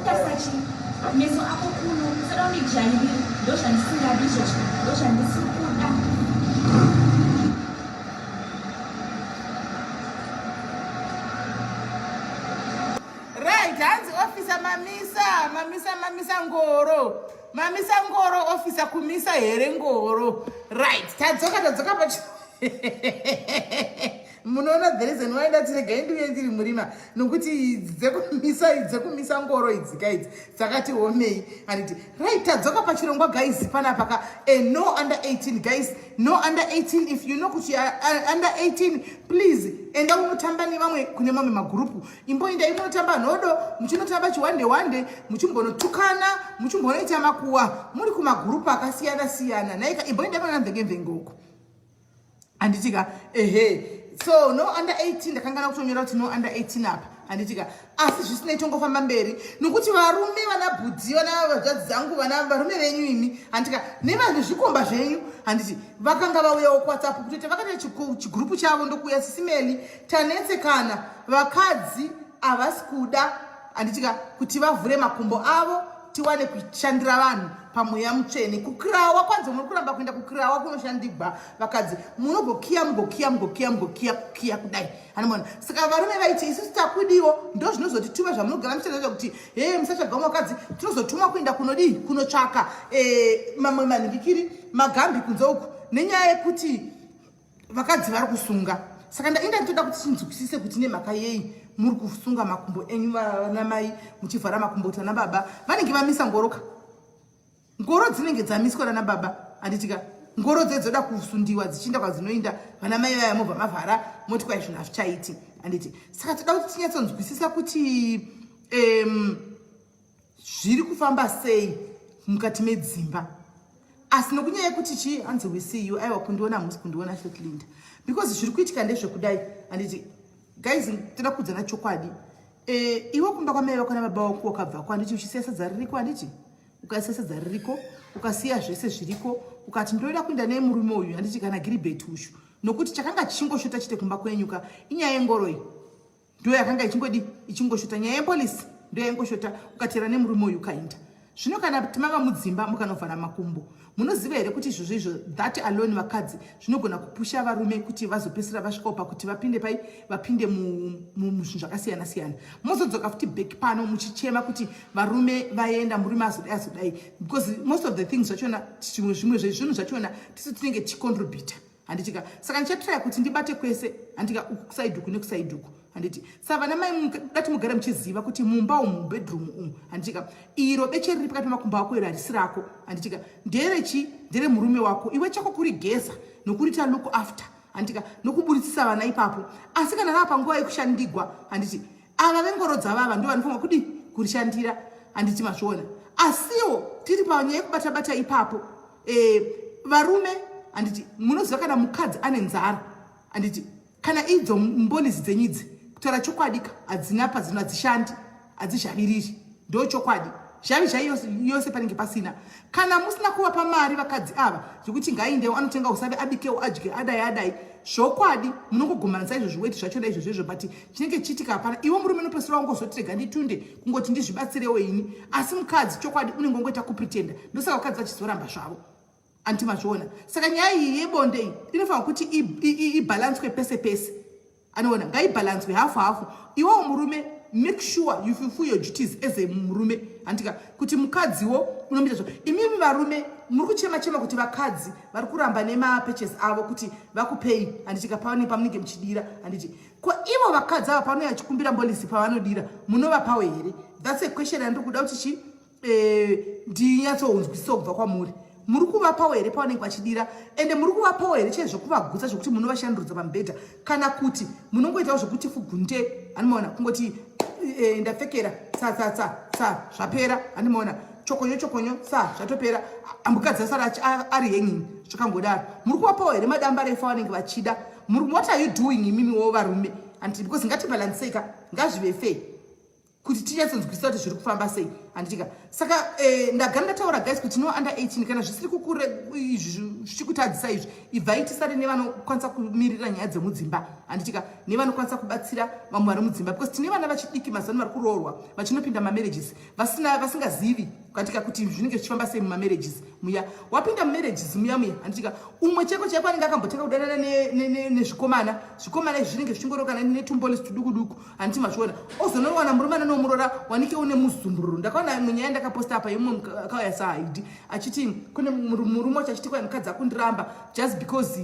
Tarisa chii meso ako kuno usada undijairira ndozvandisingadi izvozvo ndozvandisiri kuda. Right, hanzi officer mamisa, mamisa, mamisa ngoro. Mamisa ngoro officer kumisa here ngoro. Right, tadzoka tadzoka pachi munoona the reason why ndati regai ndiuye ndiri murima nokuti dzekumisa dzekumisa ngoro idzi ka idzi dzakati omei handiti right tadzoka pachirongwa guys panapa ka eh, no under 18 guys no under 18 if you know kuti under 18 please enda unotamba nevamwe kune mamwe magurupu imboendai munotamba nhodo muchinotamba chiwande wande muchimbonotukana muchimbonoita makuwa muri kumagurupu akasiyana siyana naika imboendai mana mvenge mvenge uko handitika ehe so no under 18 ndakangana kutonyora kuti no under 18 apa handitika asi zvisinei tongofamba mberi nokuti varume vana bhudhi vana vadzvadzi dzangu vana varume venyu imi handitika nevanhu zvikomba zvenyu handiti vakanga vauyawo kuwhatsapp kutoita vakaita chigurupu chavo ndokuuya sisimeli tanetsekana vakadzi havasi kuda handitika kuti vavhure makumbo avo tiwane kushandira vanhu pamweya mutsvene kukirawa kwanzi muri kuramba kuenda kukirawa kunoshandigwa vakadzi munogokiya mugokiya mugokiya mugokiya kukiya kudai anomona saka varume vaiti isusu takudiwo ndo zvinozotituma zvamunogara muchitaura kuti hee musatsvaga vakadzi tinozotuma kuenda kunodii kunotsvaka eh, mamwe manhikikiri magambi kunze uku nenyaya yekuti vakadzi vari kusunga saka ndainda nditoda kuti tinzwisise kuti nemhaka yei muri kusunga makumbo enyu vanamai muchivhara makumbo kuti vana baba vanenge vamisa ngoroka ngoro dzinenge dzamiswa nana baba handitika ngoro dze dzoda kusundiwa dzichiinda kwadzinoinda vana mai vaya mobva mavhara moti kwai zvinhu hazvichaiti handiti saka toda kuti tinyatsonzwisisa kuti um, zviri kufamba sei mukati medzimba asi nokunyaya yekuti chii hanzi we see you aiwa kundiona hamusi kundiona fetlinda because zviri kuitika ndezvekudai handiti guys toda kuudzana chokwadi e, iwe kumba kwamai vako nababa wako wakabvako handiti uchisiya sadza ririko handiti ukasiya sadza ririko ukasiya zvese zviriko ukati ndoda kuenda nemurume uyu handiti kana giribheti uyu nokuti chakanga chichingoshota chite kumba kwenyuka inyaya yengoro iyi ndo yakanga ichingodi ichingoshota nyaya yepolisi ndo yaingoshota ukatera nemurume uyu ukainda zvino kana mava mudzimba mukanovhara makumbo munoziva here kuti izvozvo izvo that alone vakadzi zvinogona kupusha varume kuti vazopesera vasvikawo pakuti vapinde pai vapinde muzvinhu zvakasiyana siyana mozodzoka futi back pano muchichema kuti varume vaenda murume azodai azodai because most of the things zvachona zvimwe zvimwe zvezvinhu zvachona tisu tinenge tichicontributa handitika saka ndichatraya kuti ndibate kwese handitika uku kusaidi uku nekusaidi uku handiti sa vana mai dati mugare muchiziva kuti mumba umu mubedroom umu handitika iro beche riri pakati pemakumbo ako iro harisi rako handitika nderechi nderemurume wako iwe chako kurigeza nokurita look after handitika nokuburitsisa vana ipapo asi kana rava panguva yekushandigwa handiti ava vengoro dzavava ndo vanofanira kudii kurishandira handiti mazviona asiwo tiri panyaya yekubata bata ipapo e, varume handiti munoziva kana mukadzi ane nzara handiti kana idzo mbonizi dzenyu idzi kutaura chokwadi ka hadzina padzino hadzishandi hadzizhaviriri ndo chokwadi zhavi zhai yose panenge pasina kana musina kuvapa mari vakadzi ava zvekuti ngaaindewo anotenga usavi abikewo adye adai adai zvokwadi munongogomanisa izvo zviweti zvachona izvozvo izvo but chinenge chiitika hapana iwe murume unopesira wangozoti rega nditunde kungoti ndizvibatsirewo ini asi mukadzi chokwadi unenge wangoita kupretenda ndosaka vakadzi vachizoramba zvavo anti mazviona saka nyaya iyi yebonde iyi inofanira kuti ibhalanswe pese pese anoona ngaibhalanswe hafu hafu iwewo murume make sure you fulfill your duties as a murume handika kuti mukadziwo unomuita zvo imimi varume muri kuchema chema kuti vakadzi vari kuramba nemapeches avo kuti vakupei handitika pane pamunenge muchidira handiti ko ivo vakadzi ava panouya chikumbira mbolisi pavanodira munovapawo here thats a question yandiri kuda kuti chi eh, ndinyatsounzwisisa kubva kwamuri muri kuvapawo here pavanenge vachidira ende muri kuvapawo here chee zvekuvagutsa zvekuti munovashandurudza pamubhedha kana kuti munongoitawo zvekuti fugunde handimaona kungoti e, ndapfekera tsa tsa tsa tsa zvapera handimaona Chokonyo chokonyo sa zvatopera, mukadzi asara ari hanging zvakangodaro. Muri kuvapawo here madamba refu avanenge vachida? What are you doing imimiwo varume? Handiti because ngatibalansei ka, ngazvive fair kuti tinyatsonzwisisa kuti zviri kufamba sei, handitika? Saka ndagara ndataura guys kuti no under 18 kana zvisiri kukure izvi zvichikutadzisa izvi, ibvai tisare nevanokwanisa kumirira nyaya dzemudzimba, handitika? Nevanokwanisa kubatsira vamwe vari mudzimba, because tine vana vachidiki mazano vari kuroorwa vachinopinda mamarriages vasina vasingazivi katika kuti zvinenge zvichifamba sei mumamarriages muya. Wapinda mumarriages muya muya, handitika, umwe cheko chaiko anenge akambotanga kudanana nezvikomana, zvikomana izvi zvinenge zvichingorokana netumbolisi tuduku duku, handiti mazviona? Ozonowana murume anonomurora wanike une muzumbururu. Ndakaona imwe nyaya ndakaposta apa imwe akauya sahaidi achiti kune murume wacho achiti kwai mukadzi akundiramba just because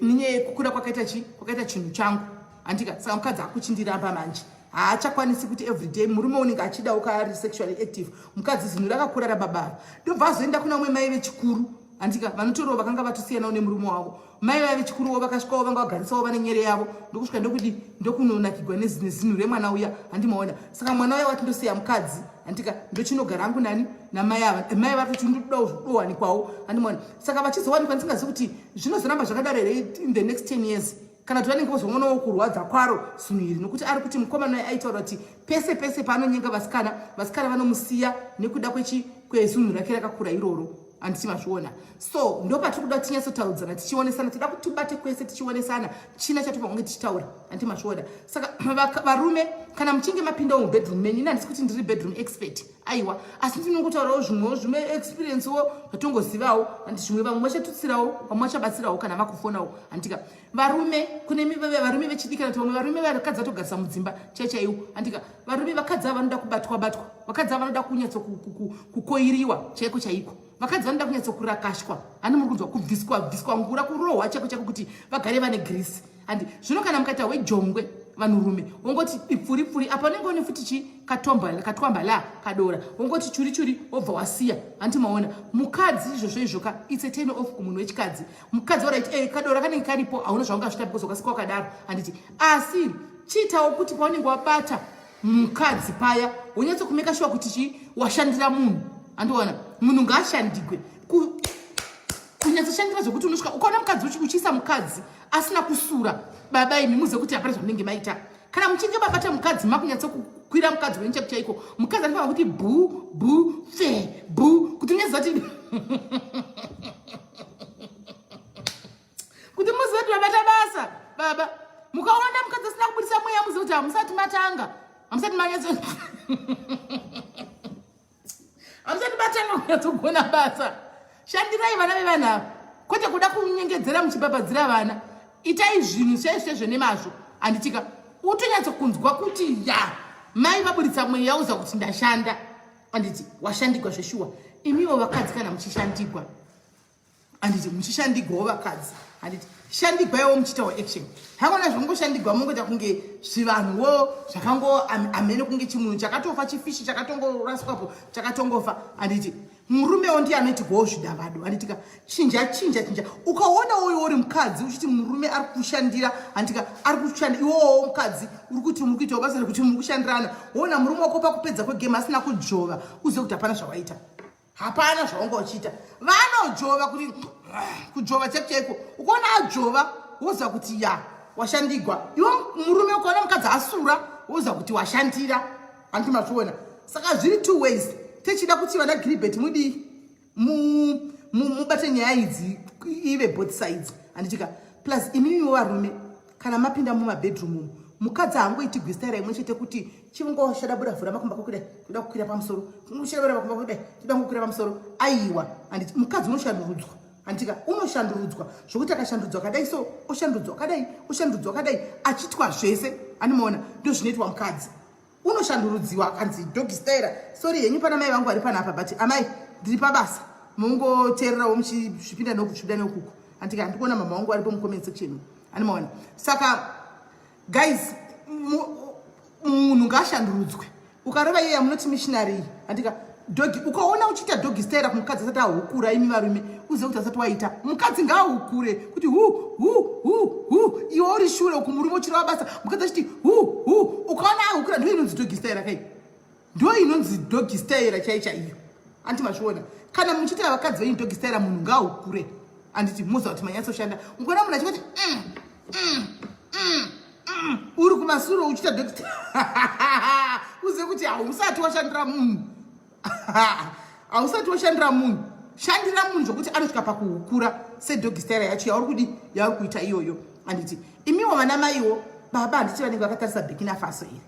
nenyaya yekukura kwakaita chi kwakaita chinhu changu, handika? Saka mukadzi akuchindiramba manje, haachakwanisi kuti everyday murume unenge achidawo kaari sexually active, mukadzi zinhu rakakura rababava. Ndobva azoenda kuna umwe mai vechikuru, handika? Vanotoriwo vakanga vatosiyanawo nemurume wavo. Mai vaya vechikuruwo vakasvikawo, vanga vagarisawo vane nyere yavo, ndokusvika ndokudi ndokunonakigwa nezinhu remwana uya, handimaona? Saka mwana uya wati ndosiya mukadzi, handika? Ndochinogara hangu nani? Namai ava. Mai vari kuti ndodawo zvodowanikwawo, handimaona? Saka vachizowanikwa, ndisingazivi kuti zvinozoramba zvakadaro here in the next 10 years, kana kuti vanenge vozoonawo kurwadza kwaro zvinhu iri, nokuti ari kuti mukomana uyu aitaura kuti pese pese paanonyenga vasikana, vasikana vanomusiya nekuda kwezunhu rake rakakura iroro, handiti mazviona? So ndo patiri kuda tinyatsotaudzana tichionesana, toda kuti tibate kwese tichionesana china chatofa kunge tichitaura, handiti mazviona? Saka varume, kana muchinge mapindawo mubedroom menyu, ini handisi kuti ndiri bedroom expert, aiwa, asi ndinongotaurawo zvimwewo zvimwe experiencewo zvatongozivawo, handi zvimwe vamwe vachatutsirawo, vamwe vachabatsirawo kana vakufonawo, handika? Varume, kune varume vechidiki kana kuti vamwe varume vakadzi vatogarisa mudzimba chaichaiwo, handika? Varume, vakadzi ava vanoda kubatwa batwa, vakadzi ava vanoda kunyatsokukoiriwa chaiko chaiko, vakadzi vanoda kunyatsokurakashwa, hani muri kunzwa? Kubviswa bviswa ngura, kurohwa chaiko chaiko kuti vagare vane grisi, handi? Zvino kana mukaita wejongwe vanhurume, wongoti ipfuri pfuri apa, unenge une futi chi katwamba la kadora, wongoti churi churi, wobva wasiya, hanti maona? Mukadzi izvozvo izvoka, it's a turn off kumunhu wechikadzi. Mukadzi alright, kadora kanenge karipo, hauna zvaungazvita because wakasika wakadaro, handiti? Asi chiitawo kuti paunenge wabata mukadzi paya, wonyatsokumeka sure kuti chi washandira munhu, handiona? Munhu ngaashandigwe, kunyatsoshandira zvekuti unosvika ukaona mukadzi uchiisa mukadzi asina kusura, baba imi muzive kuti hapana zvamunenge maita. Kana muchinge mabata mukadzi, makunyatsokukwira mukadzi wenyu chaiko chaiko, mukadzi anofanira kuti bu bu fe bu, kuti unyaziva kuti muzive kuti mabata basa. Baba, mukaona mukadzi asina kubudisa mweya, muzive kuti hamusati matanga, hamusati manyatso hamusati matanga kunyatsogona basa. Shandirai vana vevanhu ava, kwete kuda kunyengedzera muchibhabhadzira vana. Itai zvinhu chaizvo chaizvo nemazvo, handitika? Utonyatsokunzwa kuti ya mai vaburitsa mweya, uza kuti ndashanda, handiti? Washandigwa zveshuwa. Imiwo vakadzi, kana muchishandigwa, handiti muchishandigwawo vakadzi, handiti shandigwaiwo muchiitawo action. Hakona zvongoshandigwa mongoita kunge zvivanhuwo zvakango amene, kunge chimunhu chakatofa, chifishi chakatongoraswapo, chakatongofa, handiti? Murumewo ndiye anoitigwawo zvidavado, handitika? Chinja chinja chinja. Ukaona uyo uri mukadzi uchiti murume ari kushandira, handitika, ari kushanda, iwowo mukadzi uri kuti muri kuitawo basa rekuti muri kushandirana, woona murume wako pakupedza kwegame asina kudzvova, uzive kuti hapana zvawaita, hapana zvaunga uchiita. Vanodzvova kuti kudzvova chaiko chaiko. Ukaona adzvova, woziva kuti ya washandigwa. Iwe murume, ukaona mukadzi asura, woziva kuti washandira, handiti mazviona? Saka zviri two ways. Techida kuti vana Gilbert mudii, mubate nyaya idzi ive both sides, handitika? Plus imimiwo varume, kana mapinda mumabedroom umu, mukadzi haangoitigwi style imwe chete kuti chingosvadabura vhura makumba kudai, toda kukwira pamusoro, svodabura makumba kudai, toda kukwira pamusoro. Aiwa, handiti mukadzi unoshandurudzwa, handitika? Unoshandurudzwa zvokuti akashandurudzwa akadai so, oshandurudzwa akadai, oshandurudzwa akadai, achiitwa zvese, andimaona? Ndo zvinoitwa mukadzi, unoshandurudziwa akanzi doggy style. Sorry henyu pana mai vangu vari panapa, but amai, ndiri pabasa, mungoteererawo muchizvipinda nokuzvipinda nekuku, handika? Handikuona mama vangu varipo mucomment section, andimaona? Saka guys, munhu ngaashandurudzwe. Ukarova iye yamunoti missionary, handika, doggy, ukaona uchiita doggy style kumukadzi asati ahukura, imi varume, uzive kuti asati waita. Mukadzi ngaahukure kuti hu hu hu hu, iwe uri shure uku, murume uchirova basa, mukadzi achiti hu hu. Ukaona ahukura, ndo inonzi doggy style kai, ndo inonzi doggy style chai chaiyo. Anti mazviona, kana muchiita vakadzi venyu doggy style, munhu ngaukure, handiti? Muziva kuti manyatsoshanda. Mukaona munhu achingoti uri kumasure uchiita doggy style, uzive kuti hausati washandira munhu, hausati washandira munhu. Shandira munhu zvokuti anosvika pakuhukura sedoggy style yacho yauri kudi, yauri kuita iyoyo, handiti? Imiwo vana maiwo, baba, handiti vanenge vakatarisa Burkina Faso iri?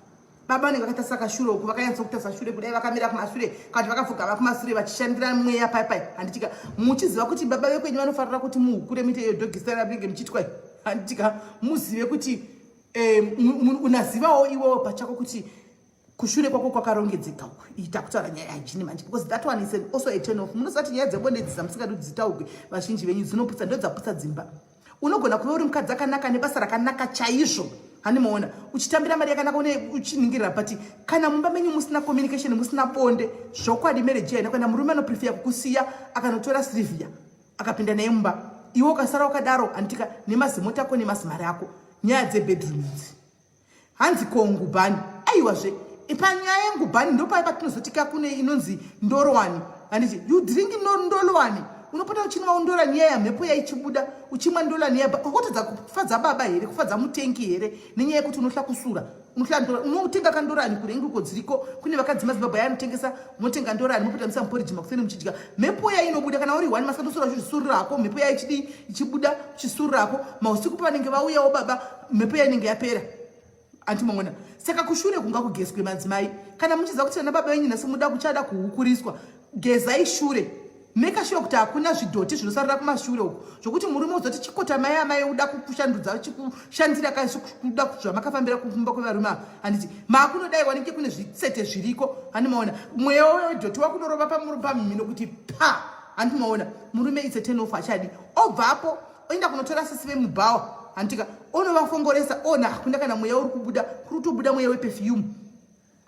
Baba vanenge vakatarisa kashure uku, vakanyatsokutarisa shure kudai, vakamira kumashure kana kuti vakapfugama kumasure vachishandira mweya paipai, handitika? Muchiziva kuti baba vekwenyu vanofarira kuti muhukure, muite iyo doggy style yamunenge muchiitwa, handitika? Muzive kuti unazivawo iwewo pachako kuti kushure kwako kwakarongedzeka uku. Ita kutaura nyaya yahygiene manje, because that one is also a turn off. Munoziva kuti nyaya dzebonde idzi musingadi kuti dzitaurwe, vazhinji venyu dzinoputsa, ndo dzaputsa dzimba. Unogona kuve uri mukadzi akanaka nebasa rakanaka chaizvo, handimaona uchitambira mari yakanaka, une uchiningirira, but kana mumba menyu musina communication, musina bonde, zvokwadi marriage haina kuenda. Murume anoprefer kukusiya akanotora Silvia, akapinda naye mumba, iwe ukasara wakadaro, handitika, nemazimota ako nemazimari ako. Nyaya dzebedroom idzi, hanzi ko ngubhani? Aiwazve, panyaya yengubhani ndopai patinozotika kune inonzi ndorwani, handiti? You drink ndolwani, unopota uchinwa ndolwani iya, mhepo yaichibuda uchimwa ndolwani iya, wotadza kufadza baba here, kufadza mutengi here, nenyaya yekuti unohla kusura, unotenga kandorani kurenguko dziriko. Kune vakadzi maZimbabwe ayanotengesa, unotenga ndorani, mopota musa muporiji makuseni muchidya, mhepo iya inobuda. Kana uri one, masikatosura uchizisurira mhepo iya ichidii, ichibuda, uchisurira mausiku. Pavanenge vauyawo baba, mhepo iya inenge yapera, andimaona? Saka kushure kunga kugezwe, madzimai. Kana muchiziva kuti vana baba venyu nhasi muda kuchada kuhukuriswa, gezai shure. Make sure kuti hakuna zvidhoti zvinosarira kumashure uku, zvokuti murume uzoti chikota mai amai uda kukushandudza, chikushandira kuda zvamakafambira kumba kwevarume ava, handiti? Maakunodai wanike kune zvitsete zviriko, handimaona? Mweya wedhoti wakunorova pamhino kuti pa, handimaona? Murume it's a turn off, achadi. Obvapo oenda kunotora sisi vemubhawa, handitika? Onovafongoresa, ona hakuna kana mweya uri kubuda, kuri kutobuda mweya weperfume.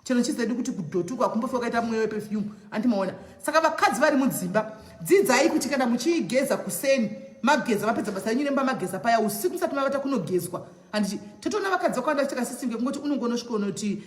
Chero chizedi kuti kudhotuko hakumbofi wakaita mweya weperfume, andimaona? Saka vakadzi vari mudzimba, dzidzai kuti kana muchiigeza kuseni, mageza, mapedza basa renyu remba, mageza paya, usiku musati mavata kunogezwa, handiti? Totoona vakadzi vakawanda vachiita kasystem kekungoti unongonosvika unoti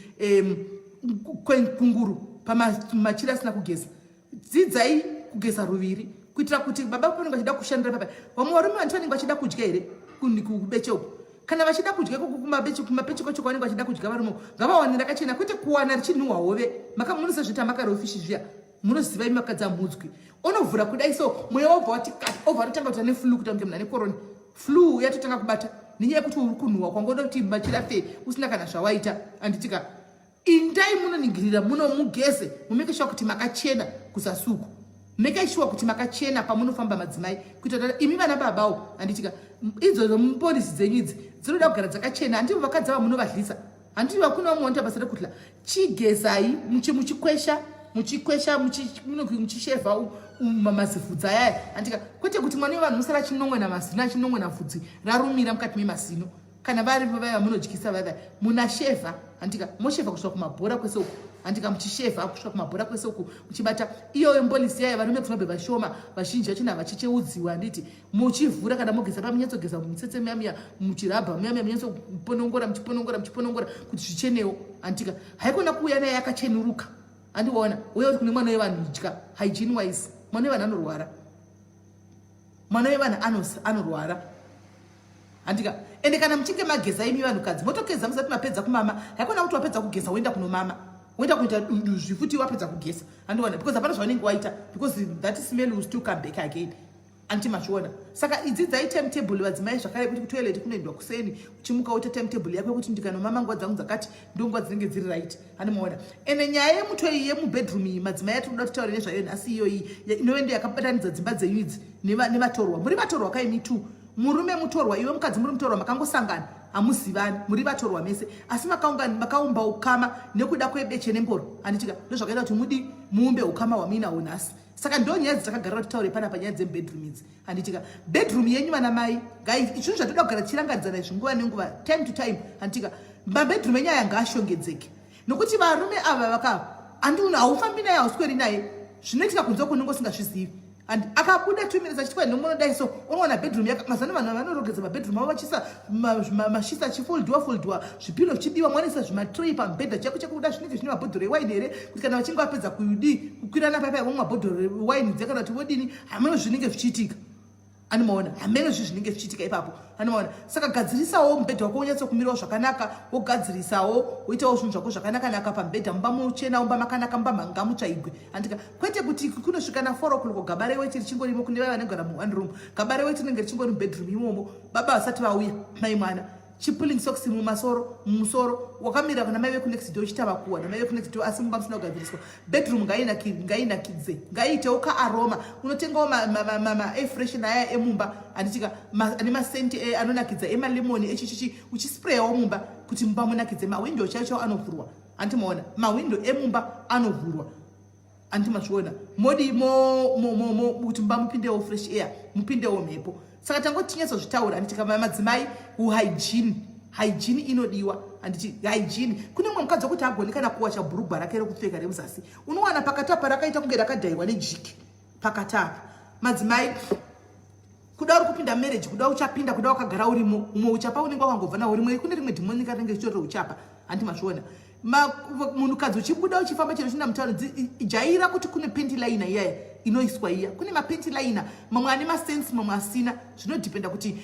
kunguru pamachira asina kugeza. Dzidzai kugeza ruviri kuitira kuti baba panenge vachida kushandira papa. Vamwe varume vanti vanenge vachida kudya here kubeche uku? Kana vachida kudya ikoko kumapeche kwacho kwavanenge vachida kudya, varume ngavawane rakachena, kwete kuwana richinhuhwa hove. Munosezvita makarofishi zviya, munoziva imi vakadzi amudzwi. Onovhura kudai so, mweya wobva wati kati, obva atotanga kuti ane flu, kuita kunge munhu ane corona flu yatotanga kubata, nenyaya yekuti uri kunhuhwa kwangoda kuti machira fe usina kana zvawaita, anditika? Indai munoningirira muno, mugeze, mumake sure kuti makachena kuzasi uku. Make sure kuti makachena pamunofamba, madzimai, kuitira kuti imi vana babawo, handitika, idzodzo mupolisi dzenyu idzi dzinoda kugara dzakachena. Handivo vakadzi ava munovahlisa, handiti? Vakuna vamwe vanoita basa rekuhla. Chigezai, muchikwesha, muchikwesha, muchishevha mazivhudzi ayaya, handika? Kwete kuti mwana wevanhu musara achinongwena mazino, achinongwena vhudzi rarumira mukati memazino. Kana vari vaya vamunodyisa, vaya munashevha, handika? Moshevha kusvika kumabhora kwese uku, handika? Muchishevha kusvika kumabhora kwese uku, muchibata iyoyo mbolisi yayo. Varume kuZimbabwe vashoma, vazhinji vachona vachicheudziwa, handiti? Muchivhura kana mogeza pamunyatsogeza mutsetse muyamiya, muchirabha muyamiya, munyatsoponongora, muchiponongora, muchiponongora kuti zvichenewo, handika? Haikona kuuya naye yakachenuruka, handiona? Uye kuti kune mwana wevanhu idya. Hygiene wise, mwana wevanhu anorwara, mwana wevanhu anorwara, handika? Ende kana muchinge mageza imi vanhukadzi, motogeza musati mapedza kumama. Haikona kuti wapedza kugeza woenda kunomama, woenda kuita duzvi futi wapedza kugeza, handiona? Because hapana zvaunenge waita, because that smell will still come back again, anti mazviona? Saka idzidzai timetable, vadzimai, zvakare kuti kutoilet kunoendwa kuseni. Uchimuka woita timetable yako yekuti ndikanomama nguva dzangu dzakati, ndonguva dzinenge dziri right, handimaona? Ende nyaya yemuto iyi yemubedroom iyi, madzimai, atinoda kutaura nezvayo nhasi, iyoyi inove ndo yakabatanidza dzimba dzenyu idzi nevatorwa. Muri vatorwa kaimi two. Murume mutorwa, iwe mukadzi muri mutorwa, makangosangana, hamuzivani, muri vatorwa mese, asi makaumba ukama nekuda kwebeche nemboro, handitika? Ndozvakaita kuti mudi muumbe ukama hwamuinahwo nhasi. Saka ndo nyaya dzatakagarira titaure panapa, nyaya dzemubedroom idzi, handitika? Bedroom yenyu, vana mai, guys, zvinhu zvatoda kugara tichirangaridzana izvi nguva nenguva, time to time, handitika? Mabedroom enyu aya ngaashongedzeke, nokuti varume ava vaka andiuna, haufambi naye, hausweri naye, zvinoitika kunze kunenge usingazvizivi. And akabuda 2 minutes achiti kwainomonodai, so unowana bedroom yaka mazano. Vanhu vanorogedza mabedroom avo vachiisa masheets, achifoldwa foldwa, zvipillow zvichidiwa, mwanisa zvimatray pamubhedha chako chekuda zvinenge zvine mabhodhoro ewaini here, kuti kana vachinge vapedza kudi kukwirana paipai, vomwa mabhodhoro ewaini dze, kana kuti vodini, hameno zvinenge zvichiitika. Anomaona, hameno zvi zvinenge zvichiitika ipapo, anomaona. Saka gadzirisawo mubhedha wako unyatsokumirawo zvakanaka, wogadzirisawo, woitawo zvinhu zvako zvakanaka-naka pamubhedha, mumba muchena, mumba makanaka, mumba mangamutsvaigwe, andika. Kwete kuti kunosvika na4 o'clock gaba reweti richingorimo. Kune vaya vanogara muone room, gaba reweti rinenge richingori mubedroom imomo, baba vasati vauya, mai mwana, chipulling socks mumasoro, mumusoro, wakamira kana mai vekunext door, uchitava kuwa namai vekunext door, asi mumba musina kugadziriswa. Bedroom ngainakidze, ngaiitewo kaaroma. Unotengawo maair freshener aya emumba, handitika, ane masenti anonakidza, emalemoni, echichichi, uchisprayawo mumba kuti mumba munakidze. Mawindo chaicho chaiwo anovhurwa, handimaona, mawindo emumba anovhurwa, handiti mazviona? Modi mo kuti mumba mupindewo fresh air, mupindewo mhepo. Saka tangoti tinyatsozvitaura, handiti? Kama madzimai, uhygiene, hygiene inodiwa, handiti? Hygiene. Kune mumwe mukadzi wekuti agoni kana kuwacha bhurugwa rake rekupfeka remuzasi. Unowana pakati apa rakaita kunge rakadhairwa nejiki pakati apa. Madzimai, kuda uri kupinda marriage, kuda uchapinda, kuda wakagara urimo, umwe uchapa unenge wakangobva nawo rimwe. Kune rimwe dhimonika rinenge richitorero uchapa, handiti mazviona? Munhukadzi, uchibuda, uchifamba, chero uchinda mutauni, jaira kuti kune panty liner iyaya inoiswa iya. Kune mapanty liner, mamwe ane mascents, mamwe asina. Zvinodhipenda kuti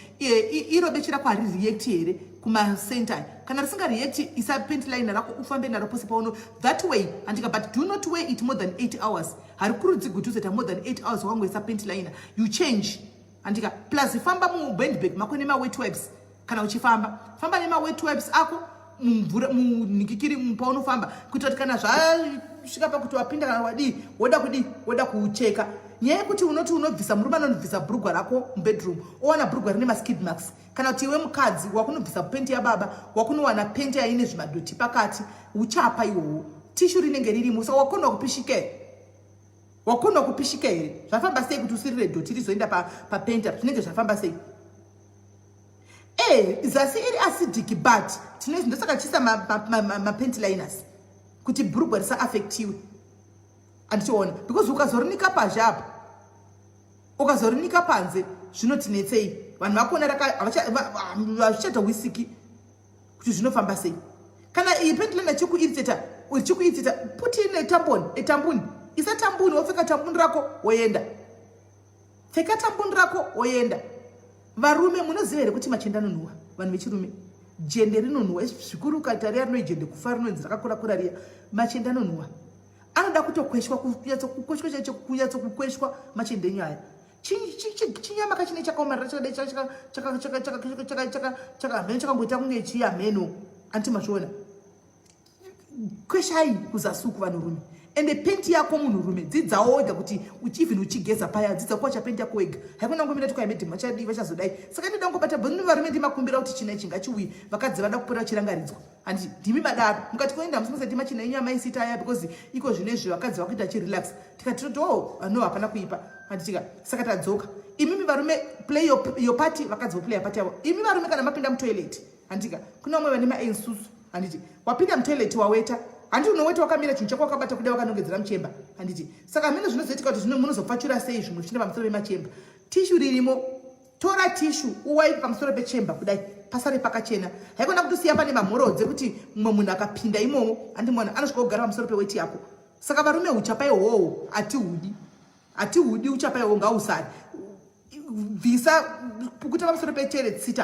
iro beche rako harireact here kumascent aya. Kana risingareact, isa panty liner rako, ufambe naro pose pauno, that way, handika. But do not wear it more than 8 hours. Harikurudzigwi kuti uzoita more than 8 hours wakangoisa panty liner. You change, handika? Plus famba muhandbag mako nemawet wipes. Kana uchifamba, famba nemawet wipes ako mumvura, munhikikiri, paunofamba, kuitira kuti kana zvasvika pakuti wapinda kana wadii, woda kudii, woda kucheka. Nyaya yekuti unoti unobvisa, murume anonobvisa bhurugwa rako mubedroom, owana bhurugwa rine maskid marks, kana kuti iwe mukadzi wakunobvisa penti yababa, wakunowana penti yaine zvimadhoti pakati, uchapa iwowo. Tissue rinenge ririmo, saka wakona kupishika here? Wakona kupishika here? Zvafamba sei kuti usirire dhoti rizoenda papenta? Zvinenge zvafamba sei? E, zasi iri acidic, but tine, ndosaka tichiisa mapanty liners kuti bhurugwa risaaffectiwe, handichiona? Because ukazorinika pazhe apa, ukazorinika panze, zvinotinetsei. Vanhu vakona hazvichatohwisiki kuti zvinofamba sei. Kana iyi panty liner chikuirritata, chikuirritata, put in a tampon, a tampon. Isa tampon, wopfeka tampon rako, woenda. Pfeka tampon rako, woenda. Varume, munoziva here kuti machende anonhuhwa? Vanhu vechirume, jende rinonhuhwa zvikuru. Ukaita riya rinoi jende kufa, rinonzi rakakura kura riya, machende anonhuhwa, anoda kutokweshwa, kunyatsokukweshwa chaicho, kunyatsokukweshwa machende enyu aya. Chinyama kachine chakaomarira, chakadai, hameno chakangoita kunge chiyamheno, anti mazviona? Kweshai kuzasi uku, vanhurume. Ende penti yako, munhurume, dzidzawo wega kuti even uchigeza paya, dzidza kuwacha penti yako wega. Haikona ngomira kuti kwaimedhi vachadii, vachazodai. Saka ndinoda ngobata bhoni, varume, ndimakumbira kuti china ichi ngachiuye. Vakadzi vada kupota vachirangaridzwa, handiti? Ndimi madaro, mukati koenda musingasati machina enyu amaisita aya, because iko zvino izvi vakadzi vakuita chirelax, tikati toti, oh no, hapana kuipa, handitika? Saka tadzoka. Imimi varume, play your part, vakadzi voplaya part yavo. Imi varume, kana mapinda mutoilet, handitika, kuna vamwe vane maensusu, handiti? Wapinda mutoilet, waweta, handiti? Unoweta wakamira, chinhu chako wakabata kuda, wakanongedzera muchemba, handiti? Saka hamene zvinozoitika kuti zvino munozopfachura sei zvimwe zvichienda pamusoro pemachemba. Tissue ririmo, tora tissue, uwaipe pamusoro pechemba kudai, pasare pakachena. Haikona kutosiya pane mamhorodze kuti mumwe munhu akapinda imomo, handimona, anosvika kugara pamusoro peweti yako. Saka varume, uchapa ihoho hatihudi, hatihudi uchapa ihoho, ngausari bvisa, pukuta pamusoro petoilet seat,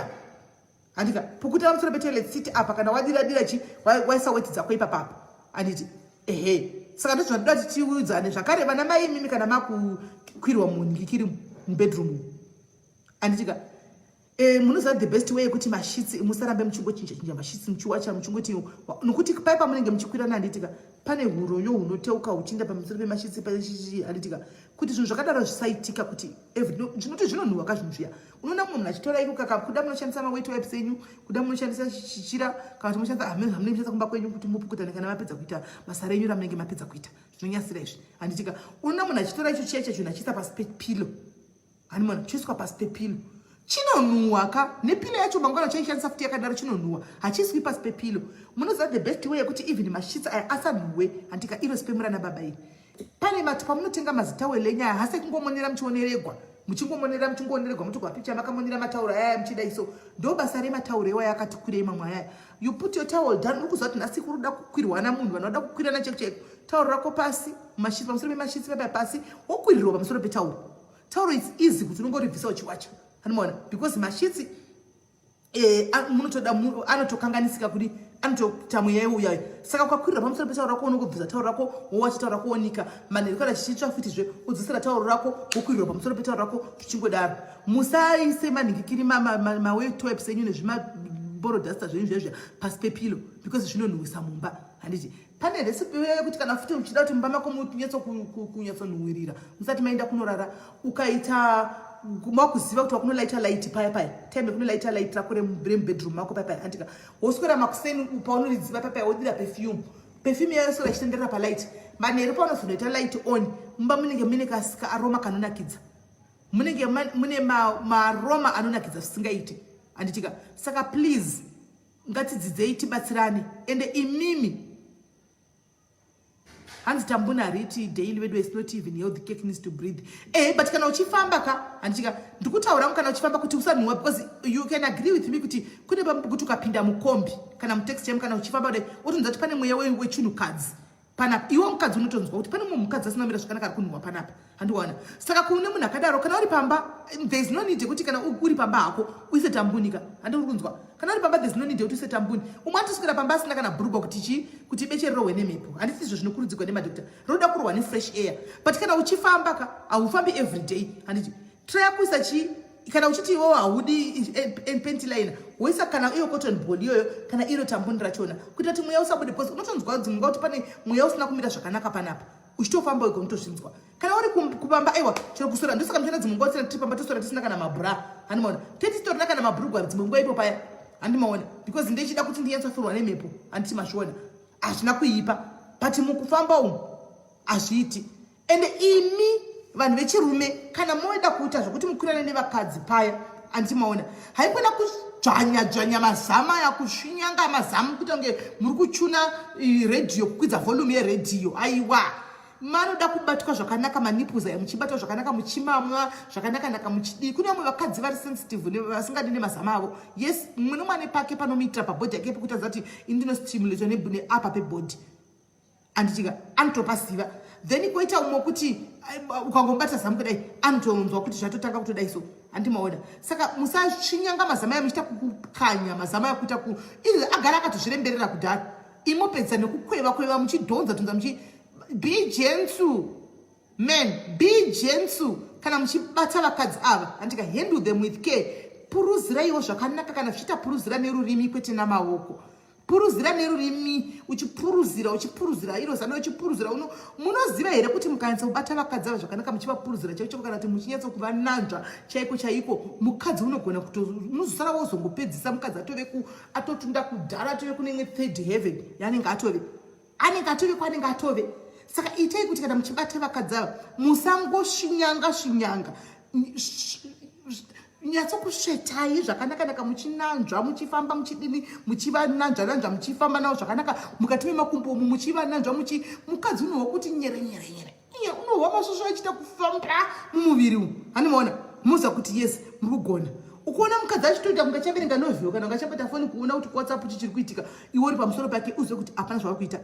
handika? Pukuta pamusoro petoilet seat apa. Kana wadira dira chi, waisa weti dzako ipapapa, handiti? Ehe, saka ndozvatoda kuti tiudzane zvakare. Vana mai, imimi, kana makukwirwa mungikiri mubedroom, handitika, munoziva the best way yekuti masheets musarambe muchingochinja chinja masheets, muchiwacha, muchingoti, nokuti pai pamunenge muchikwirana, handitika, pane uronyo hunoteuka huchienda pamusoro pemasheets pachichi, handitika? Kuti zvinhu zvakadaro zvisaitika, kuti zvinoti zvinonhuhwa ka zvinhu zviya. Unoona mumwe munhu achitora iko kaka, kuda munoshandisa mawet wipes enyu, kuda munoshandisa chichira, kana kuti munoshandisa hamene zvamunenge muchishandisa kumba kwenyu kuti mupukutane kana mapedza kuita basa renyu ramunenge mapedza kuita zvinonyasira izvi, handitika? Unoona munhu achitora icho chiya chinhu achiisa pasi pepillow, hanimona? Choiswa pasi pepillow, chinonhuhwa ka. Nepillow yacho mangwana chaishandisa futi yakadaro, chinonhuhwa. Hachiswi pasi pepillow. Munoziva the best way yekuti even masheets aya asanhuhwe, handika? Iro sperm rana baba iri. Pane mati pamunotenga mazitawel enyaya hasi kungomonera muchioneregwa, muchingomonera muchingoneregwa mutogwa picha makamonera matauro ayaya muchida iso. Ndo basa rematauro iwaya akati kurei mamwe ayaya. You put your towel down, uri kuziva kuti nhasi kuri kuda kukwirwana munhu, vanhu vanoda kukwirana chaiko chaiko. Tauro rako pasi, mashitsi pamusoro pemashitsi papa pasi, wokwirirwa pamusoro petauro. Tauro it's easy kuti unongoribvisa uchiwacha. Anomaona because mashitsi munotoda anotokanganisika kudi anotoita mweya iuyayo. Saka ukakwirira pamusoro petauro rako unongobvisa tauro rako wowacha tauro rako wonika manheru kana chichitsva futizve wodzosera tauro rako wokwirirwa pamusoro petauro rako zvichingodaro. Musaise manhingikiri mawet wipes enyu nezvimaborodasta zvenyu zvezvia pasi pepilo because zvinonhuwisa mumba. Handiti pane recipe yekuti kana futi uchida kuti mumba mako munyatsonhuwirira musati maenda kunorara, ukaita makuziva kuti wakunolaita light paya paya time yekunolaita light rako remubedroom mako paya paya andika woswera makuseni paunoridziva paya paya wodira perfume, perfume yayo yoswera ichitenderera palight. Manheru paunozonoita light on, mumba munenge mune kaaroma kanonakidza, munenge mune maaroma anonakidza zvisingaiti, handitika? Saka please ngatidzidzei tibatsirane. Ende imimi hanzi tambuni hariti daily vedu, is not even healthy, cake needs to breathe. But kana uchifamba ka, handitika ndikutaura kana uchifamba kuti usanhuwa, because you can agree with me kuti kune kuti ukapinda mukombi kana mutaxi chaimo, kana uchifamba kudai wotonzwa kuti pane mweya wechinhukadzi panapa. Iwe mukadzi unotonzwa kuti pane mumwe mukadzi asina kumira zvakanaka ari kunhuhwa panapa, handiwana? Saka kune munhu akadaro, kana uri pamba, there is no need yekuti kana uri pamba hako uise tambunika, handi uri kunzwa? Kana uri pamba, there is no need yekuti uise tambuni. Umwe atoswera pamba asina kana bhurugwa kuti chii, kuti beche rirohwe nemhepo. Handiti izvo zvinokurudzirwa nemadhokta, roda kurohwa nefresh air. But kana uchifamba ka, haufambi every day, handiti? Try kuisa chii, kana uchiti iwewo haudi panty liner, woisa kana iyo cotton ball iyoyo kana iro tambuni rachona kuita kuti mweya usabude, because unotonzwa dzimwe nguva kuti pane mweya usina kumira zvakanaka panapa. Uchitofamba wega unotozvinzwa. Kana uri kupamba, aiwa, chero kuswera. Ndosaka muchiona dzimwe nguva tiri pamba toswera tisina kana mabra, handimaona? Tetitorina kana mabhurugwa dzimwe nguva ipo paya, handimaona? Because ndechida kuti ndinyatsofurwa nemhepo, handiti mazviona? Hazvina kuipa, but mukufamba umu hazviiti. Ende imi vanhu vechirume, kana moida kuita zvokuti mukwirane nevakadzi paya, handimaona? Haikona kudzvanya dzvanya mazamu aya, kusvinyanga mazamu kuita kunge muri kuchuna redhiyo, kukwidza volume yeredhiyo. Aiwa, manoda kubatwa zvakanaka manipples aya, muchibatwa zvakanaka, muchimamwa zvakanaka-naka, muchidii. Kune vamwe vakadzi vari sensitive vasingadi nemazamu avo. Yes, mumwe nomwe ane pake panomuitira pabody yake pekuti aziva kuti ini ndinostimulata neapa pebody, anditika anotopaziva. Then koita umwe kuti ukangobata zamu kudai anotonzwa kuti zvatotanga kutodai so, handimaona? Saka musasvinyanga mazamu aya muchiita kukanya mazamu aya kuita ku izvi agara akatozviremberera kudhara. Imopedza nekukweva kweva muchidhonza dhonza muchi. Be gentle, men, be gentle kana muchibata vakadzi ava, handika? Handle them with care. Puruziraiwo zvakanaka. Kana zvichiita, puruzira nerurimi kwete namaoko. Puruzira nerurimi, uchipuruzira, uchipuruzira iro zano, uchipuruzira uno. Munoziva here kuti mukanyatsa kubata vakadzi ava zvakanaka, muchivapuruzira chaiko chaiko, kana kuti muchinyatsa kuvananzva chaiko chaiko, mukadzi unogona kuto unozosara wozongopedzisa mukadzi atove ku atotunda kudhara, atove kune imwe third heaven yaanenge atove, anenge atove kwaanenge atove. Saka itai kuti kana muchibata vakadzi ava musangosvinyanga svinyanga, nyatsokusvetai zvakanaka-naka, muchinanzva, muchifamba, muchidini, muchivananzva nanzva, muchifamba navo zvakanaka mukati memakumbo umu, muchivananzva muchi. Mukadzi unohwa kuti nyere nyere nyere iye, unohwa masvosvo achiita kufamba mumuviri umu, handimaona? Muziva kuti yes, muri kugona. Ukuona mukadzi achitoita kunge achaverenga novel kana kunge achabata foni kuona kuti kuWhatsApp chichiri kuitika, iwe uri pamusoro pake, uzive kuti hapana zvauri kuita,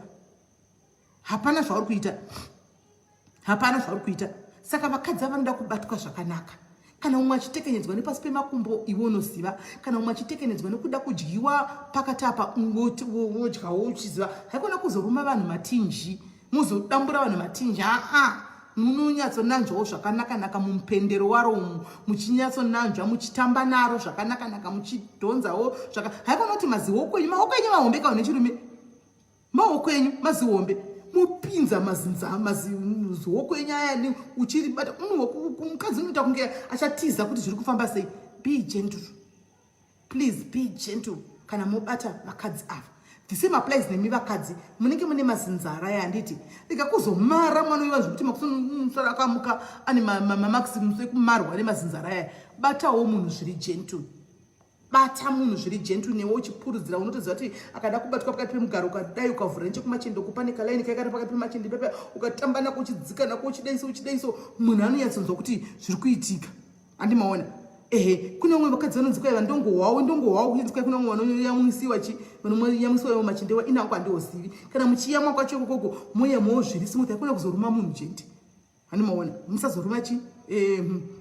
hapana zvauri kuita, hapana zvauri kuita. Saka vakadzi vanoda kubatwa zvakanaka. Kana umwe achitekenyedzwa nepasi pemakumbo, iwe unoziva. Kana umwe achitekenyedzwa nekuda kudyiwa pakati apa, wodyawo uchiziva. Haikona kuzoruma vanhu matinji, muzodambura vanhu matinji. Aa, munonyatsonanzvawo zvakanaka-naka mumupendero waro umu, muchinyatsonanzva, muchitamba naro zvakanaka-naka, muchidhonzawo. Haikona kuti mazioko enyu, maoko enyu mahombe kawo nechirume, maoko enyu mazihombe, mopinza mazioko enyu aya uchiribata. Mukadzi unoita kunge achatiza kuti zviri kufamba sei. Be gentle, please, be gentle kana mobata vakadzi ava. The same applies nemi vakadzi munenge mune mazinzara aya, handiti? Rega kuzomara mwana uiva zvekuti makusomusoro akamuka ane mamaximus ekumarwa nemazinzara aya. Batawo munhu zviri gentle. Bata munhu zviri gentle newe uchipurudzira, unotoziva kuti akada kubatwa pakati pemugaro, ukadai ukavhura nechekumachende uku, pane kalaini kaikari pakati pemachende pepe, ukatamba nako uchidzika nako uchidaiso uchidaiso, munhu anonyatsonzwa kuti zviri kuitika. Andimaona ehe, kune vamwe vakadzi vanonzi kwaiva ndongohwawo ndongohwawo kuchinzi kwai kune vamwe vanoyamwisiwa chi vanoyamwisiwa ivo machendewa. Inangu handihozivi kana muchiyamwa kwacho ikokoko moyamwawo zviri smooth, hakuna kuzoruma munhu jende. Handimaona, musazoruma chi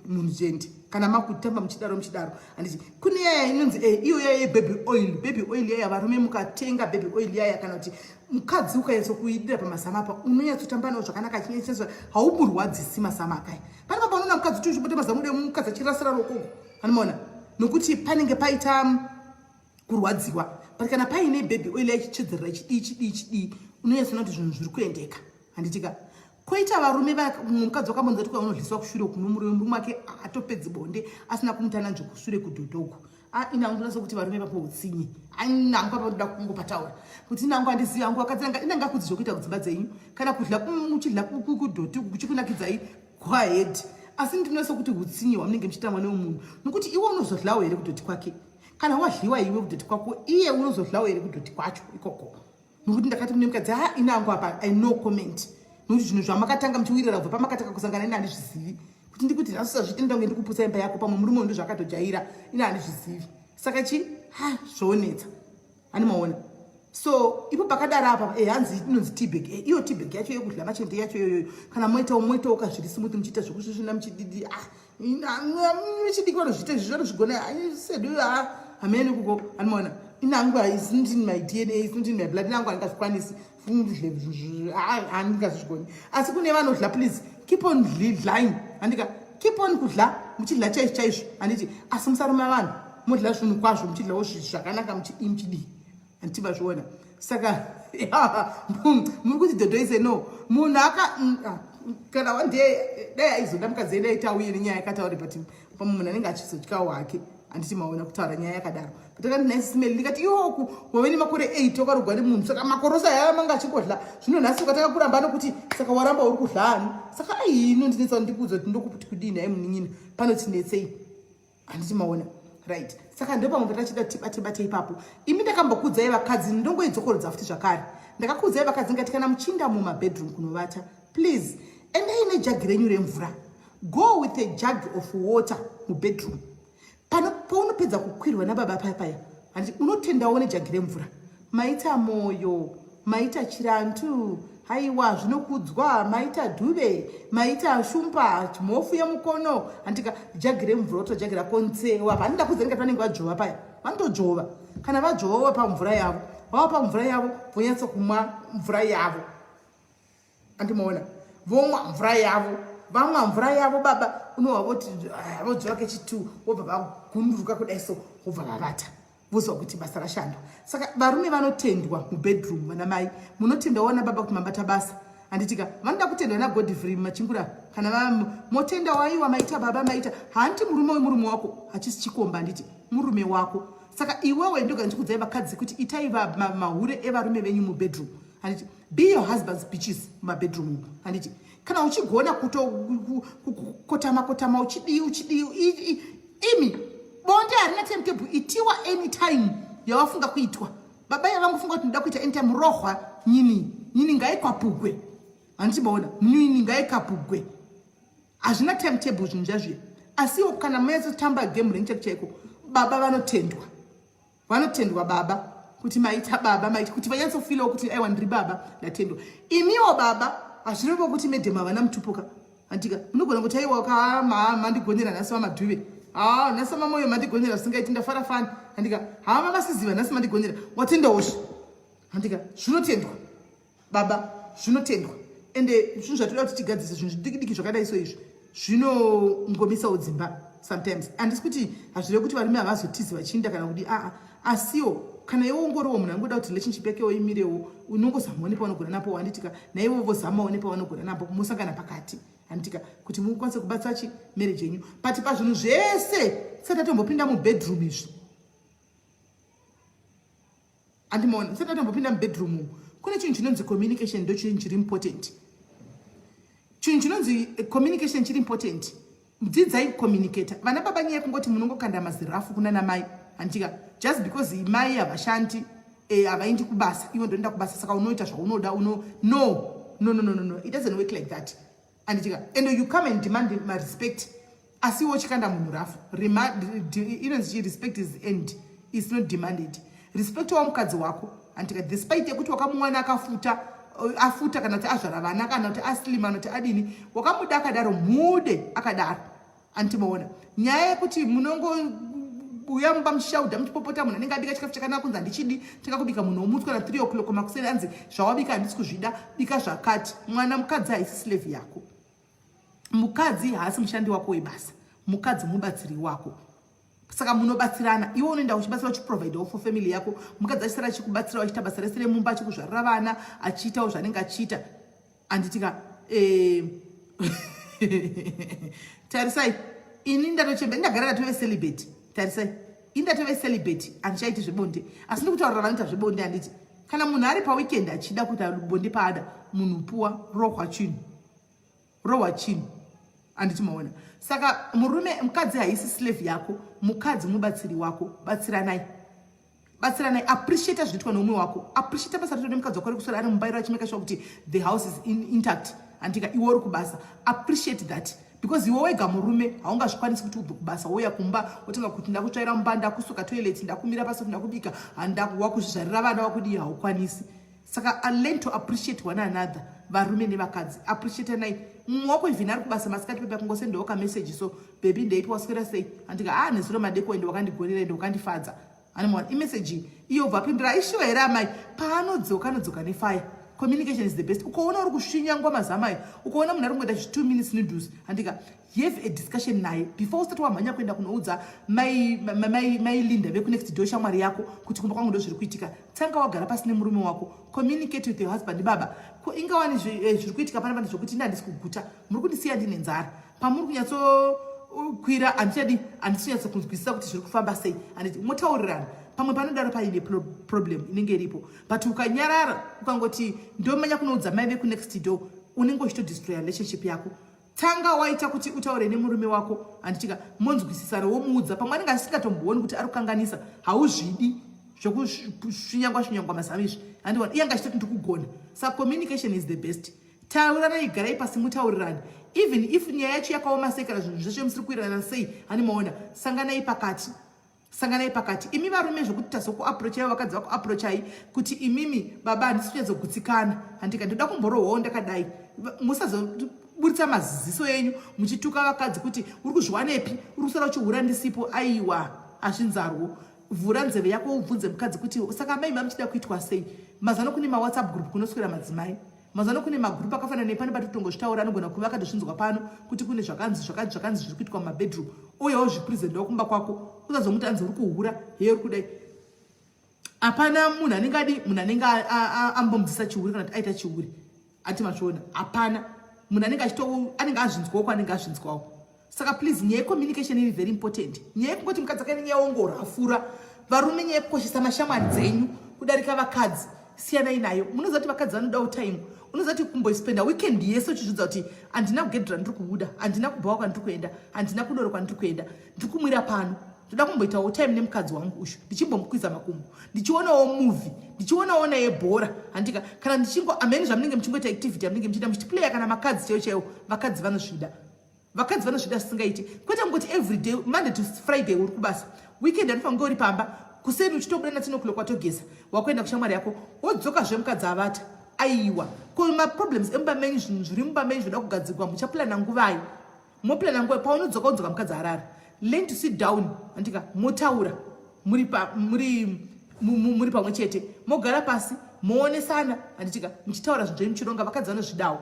munhu jende kana makutamba muchidaro muchidaro. Handiti kune yaya inonzi iyo yaya yebaby oil, baby oil yaya, varume mukatenga baby oil yaya, kana kuti mukadzi ukanyatsokuidira pamasama apa, unonyatsotamba nawo zvakanaka, achinyatso haumurwadzisi masama akaya. Pane papa unoona mukadzi kuti uchibata mazamu de mukadzi achirasira rokoko, handimaona, nokuti panenge paita kurwadziwa. But kana paine baby oil yachichedzerera chidii chidii chidii, unonyatsoona kuti zvinhu zviri kuendeka, handitika? Koita varume, mukadzi wakambonza kuti unodliswa kushure kuno murume, murume wake atopedzi bonde asina kumutana nzvo kushure kudhodhogo. Inangu ndinasa kuti varume vapo utsinye. Inangu papa ndoda kungopataura kuti inangu handizivi hangu vakadzi anga inanga kudzi zvokuita kudzimba dzenyu, kana kudla muchidla kudhoti kuchikunakidzai, go ahead, asi ndinonasa kuti utsinye hwamunenge muchitangwa newemunhu, nokuti iwe unozodlawo here kudhoti kwake? Kana wadliwa iwe kudhoti kwako, iye unozodlawo here kudhoti kwacho ikoko? Nokuti ndakati kune mukadzi, ha, inangu apa I no comment, nokuti zvinhu zvamakatanga muchiwirira kubva pamakatanga kusangana, ina handizvizivi kuti ndikuti nhasi usazviite, ndonge ndikuputsa imba yako. Pamwe murume uyu zvakatojaira, ina handizvizivi. Saka chi ha zvoonetsa, handimaona. So ipo pakadaro apa hanzi inonzi teabag, iyo teabag yacho yekudla machende yacho iyoyo, kana moitawo moitawo kazviri smooth, muchiita zvekusvisvina muchididi, ah, vechidiki vanozviita izvi, vanozvigona sedu hamene kuko, handimaona. Inangu is not in my DNA, is not in my blood. Inangu handingazvikwanisi, handingazvigoni, asi kune vanodla, please keep on dlying, handika? Keep on kudla muchidla chaizvo chaizvo, handiti? Asi musaruma vanhu, modla zvinhu kwazvo, muchidlawo zvakanaka, muchidii muchidii, handiti mazviona? Saka muri kuti dhodho ise no munhu aka ah, kana one day dai aizoda mukadzi edu aita auye nenyaya yakataure, but pamwe munhu anenge achizotyawo hake, handiti maona, kutaura nyaya yakadaro. But akati nhai simeli, ndikati iwoku wave nemakore 8 wakarogwa nemunhu, saka makorosa yaya manga achingodla, zvino nhasi ukatanga kuramba nokuti saka waramba uri kudla ani? Saka ai inondinetsa, ndikuudza kuti ndokuti kudii nhaye munin'ina, panotinetsei, handiti maona? Right, saka ndo pamwe patachida tibate bate ipapo. Imi ndakambokudzai vakadzi, ndongoidzokorodza futi zvakare, ndakakuudzai vakadzi ngati kana muchiinda mumabedroom kunovata, please endai nejagi renyu remvura. Go with a jug of water mubedroom. Pano paunopedza kukwirwa nababa paya paya, handiti unotendawo nejagi remvura? Maita moyo, maita chirantu, haiwa zvinokudzwa, maita dhuve, maita shumba mhofu yemukono, handika? Jagi remvura, wotora jagi rako ntsewa. Vanoda kudza ndikati vanenge vadzvova paya, vanotodzvova. Kana vadzvova, vapa mvura yavo, vavapa mvura yavo, vonyatsa kumwa mvura yavo, andimaona? Vomwa mvura yavo, vamwa mvura yavo, baba unova voti ah, vodzvova kechitu, vobva vagunduruka kudai so, vobva vavata, vozwa kuti basa rashandwa. Saka varume vanotendwa mubedroom, vana mai munotendawo vana baba kuti mabata basa, handitika? Vanoda kutendwa naGodfrey Machingura, kana motenda waiwa maita baba, maita, hanti murume wemurume wako hachisi chikomba, handiti murume wako? Saka iwewe ndoga ndichikudzai vakadzi kuti itai mahure evarume venyu mubedroom, handiti? Be your husband's bitches mumabedroom umu, handiti? Kana uchigona kutokotama kotama, uchidii uchidii, imi bonde harina timetable, itiwa anytime yawafunga kuitwa. Baba yavangofunga kuti ndoda kuita anytime, rohwa nyini, nyini ngaikwapugwe, handiti maona? Nyini ngaikapugwe, hazvina timetable zvinhu zvazviya. Asiwo kana maizotamba game renyu chaiko chaiko, baba vanotendwa, vanotendwa baba kuti maita baba, maita kuti vanyatsofilawo kuti aiwa, ndiri baba, ndatendwa. Imiwo baba, hazvirevo kuti madam havana mutupuka, handika? Munogona kuti aiwa ka mandigonera nhasi vamadhuve, ha, nhasi mamoyo mandigonera zvisingaiti, ndafara fani, handika? Hama masiziva nhasi mandigonera, watendawozve, handika? Zvinotendwa baba, zvinotendwa. Ende zvinhu zvatoda kuti tigadzise zvinhu zvidiki diki zvakadai so, izvi zvinongomisawo dzimba sometimes. Handisi kuti hazvirevi kuti varume havazotizi vachiinda kana kudi, aa, asiwo kana iwe ungoriwo munhu angoda kuti relationship yakewo imirewo, unongozamawo nepavanogona napo, handitika? Naivo vozamawo nepavanogona napo, musangana pakati, handitika, kuti mukwanise kubatsa chi marriage yenyu. But pazvinhu zvese tisati tatombopinda mubedroom izvi, andimaona, tisati tatombopinda mubedroom umu, kune chinhu chinonzi communication. Ndo chinhu chiri important, chinhu chinonzi communication chiri important. Dzidzai kucommunicata, vana baba. Nyaya yekungoti munongokanda mazirafu kuna namai. Handitika just because mai havashandi, havaendi kubasa, iwe ndoenda kubasa, saka unoita zvaunoda. Uno no, no, no, no, no, no, it doesn't work like that, handitika? And you come and demand marespect, asi iwe uchikanda munhu rafu. Inonzi respect is earned, is not demanded. Respect wa mukadzi wako, handitika? Despite yekuti wakamuwana akafuta, afuta, kana kuti azvara vana, kana kuti aslima, kana kuti adini, wakamuda akadaro, mude akadaro. Andimaona nyaya yekuti munongouya mumba muchishaudha, muchipopota. Munhu anenge abika chikafu chakanaka, kunzi handichidi. Tanga kubika, munhu womutswa na 3 o'clock makuseni, anzi zvawabika handisi kuzvida, bika zvakati. Mwana mukadzi haisi slave yako. Mukadzi haasi mushandi wako webasa. Mukadzi mubatsiri wako, saka munobatsirana. Iwe unoenda uchibatsira, uchiprovidewo for family yako. Mukadzi achisara achikubatsira, achiita basa rese remumba, achikuzvarira vana, achiitawo zvaanenge achiita, handitika? Tarisai, ini ndatochemba, ndagara ndatove celibate. Tarisai, ini ndatove celibate, handichaiti zvebonde, asi ndikutaurira vanoita zvebonde, handiti? Kana munhu ari paweekend achida kuita bonde, paada munhu puwa, rohwa chinhu, rohwa chinhu, handiti maona? Saka murume, mukadzi haisi slave yako. Mukadzi mubatsiri wako. Batsiranai, batsiranai. Appreciata zvinoitwa neumwe wako. Appreciata basa rito nemukadzi wako rekuswera ari mubairo, achimake sure kuti the house is intact, handika? Iwe uri kubasa, appreciate that, because iwe wega murume haungazvikwanisi kuti ubve kubasa, wouya kumba, wotanga kuti ndakutsvaira mumba, ndakusuka toilet, ndakumira pasi, ndakubika, wakuzvizvarira vana, wakudii. Haukwanisi. Saka learn to appreciate one another, varume nevakadzi. Appreciatanai. Mumwe wako even ari kubasa masikati pepa, kungosendawo kameseji so, "Baby, ndeipi? Waswera sei?" Andika, "A ah, nezuro madeko ende wakandigonera, ende wakandifadza." Animona imeseji iyo, bva pindura, "Ishuwa here amai?" Paanodzoka, anodzoka nefire. Communication is the best. Ukaona uri kusvinyangwa mazamai, ukaona munhu ari kungoita chi 2 minutes noodles, handika? Have a discussion naye before usati wamhanya kuenda kunoudza mai Linda vekunext door, shamwari yako, kuti kumba kwangu ndo zviri kuitika. Tanga wagara pasi nemurume wako. Communicate with your husband. "Baba, ko ingawani zviri kuitika pana pane zvokuti indi handisi kuguta, muri kundisiya ndine nzara, pamuri kunyatsokwira handichadi, handisi kunyatso kunzwisisa kuti zviri kufamba sei?" Handiti motaurirana? Pamwe panodaro paine problem inenge iripo, but ukanyarara, ukangoti ndomanya kunoudza mai vekunext door, unenge uchitodestroya relationship yako. Tanga waita kuti utaure nemurume wako, handitika? Monzwisisana, womuudza. Pamwe anenge asingatombooni kuti ari kukanganisa. Hauzvidi zvokusvinyangwa svinyangwa mazama izvi, handiona? Iye anga achitoti ndikugona. Saka communication is the best. Tauranai, garai pasi, mutaurirani. Even if nyaya yacho yakaoma sei, kana zvinhu zveshe musiri kuwirirana sei, handimaona? Sanganai pakati, sanganai pakati. Imi varume, zvokuti tazokuapproachai, vakadzi vakuapproachai kuti, "Imimi baba, handisi kunyatsogutsikana, handika? Ndoda kumborohwawo ndakadai." Musazoburitsa maziso enyu muchituka vakadzi kuti, "Uri kuzviwanepi? Uri kusara uchihura ndisipo." Aiwa, hazvinzarwo. Vhura nzeve yako, ubvunze mukadzi kuti, "Saka mai, mamuchida kuitwa sei?" Mazano kune maWhatsApp group kunoswera madzimai. Mazano kune magrupu akafanana nepano patotongozvitaura. Anogona kuva akatozvinzwa pano kuti kune zvakanzi, zvakanzi, zvakanzi zviri kuitwa mumabedroom. Uyewo zvipresendawo kumba kwako. Usazomuti anzi uri kuhura, heye, uri kudai. Hapana munhu anenge adi, munhu anenge ambomudzisa chihure kana kuti aita chihure. Ati mazviona, hapana munhu anenge achito, anenge azvinzwawo kwaanenge azvinzwawo. Saka please, nyaya yecommunication iri very important. Nyaya yekungoti mukadzi akaine nyaya wongorafura varume, nyaya yekukoshesa mashamwari dzenyu kudarika vakadzi, siyanai nayo. Munoziva kuti vakadzi vanodawo time. Unoziva kuti kumbospenda weekend yese uchizvidza kuti handina kugedhera, ndiri kubuda, handina kubhawa kwandiri kuenda, handina kudoro kwandiri kuenda, ndiri kumwira pano, ndoda kumboitawo time nemukadzi wangu ushu, ndichimbomukwiza makumbo, ndichionawo movie, ndichionawo naye bhora, handika? Kana ndichingo amheni zvamunenge muchingoita, activity yamunenge muchiita, muchitiplaya kana makadzi chaiwo chaiwo. Vakadzi vanozvida, vakadzi vanozvida zvisingaiti. Kwete kungoti everyday, Monday to Friday uri kubasa, weekend anofanira kunge uri pamba. Kuseni uchitobuda na 10 o'clock, watogeza, wakuenda kushamwari yako, wodzokazve mukadzi avata. Aiwa, ko maproblems emumba menyu, zvinhu zviri mumba menyu zvoda kugadzirwa, muchaplana nguvai? Moplana nguvai? Paunodzoka, udzoka mukadzi arara. Learn to sit down, andika? Motaura muri pamwe chete, mogara pasi, moonesana, handitika? Muchitaura zvinhu zvenyu, muchironga. Vakadzi vanozvidawo.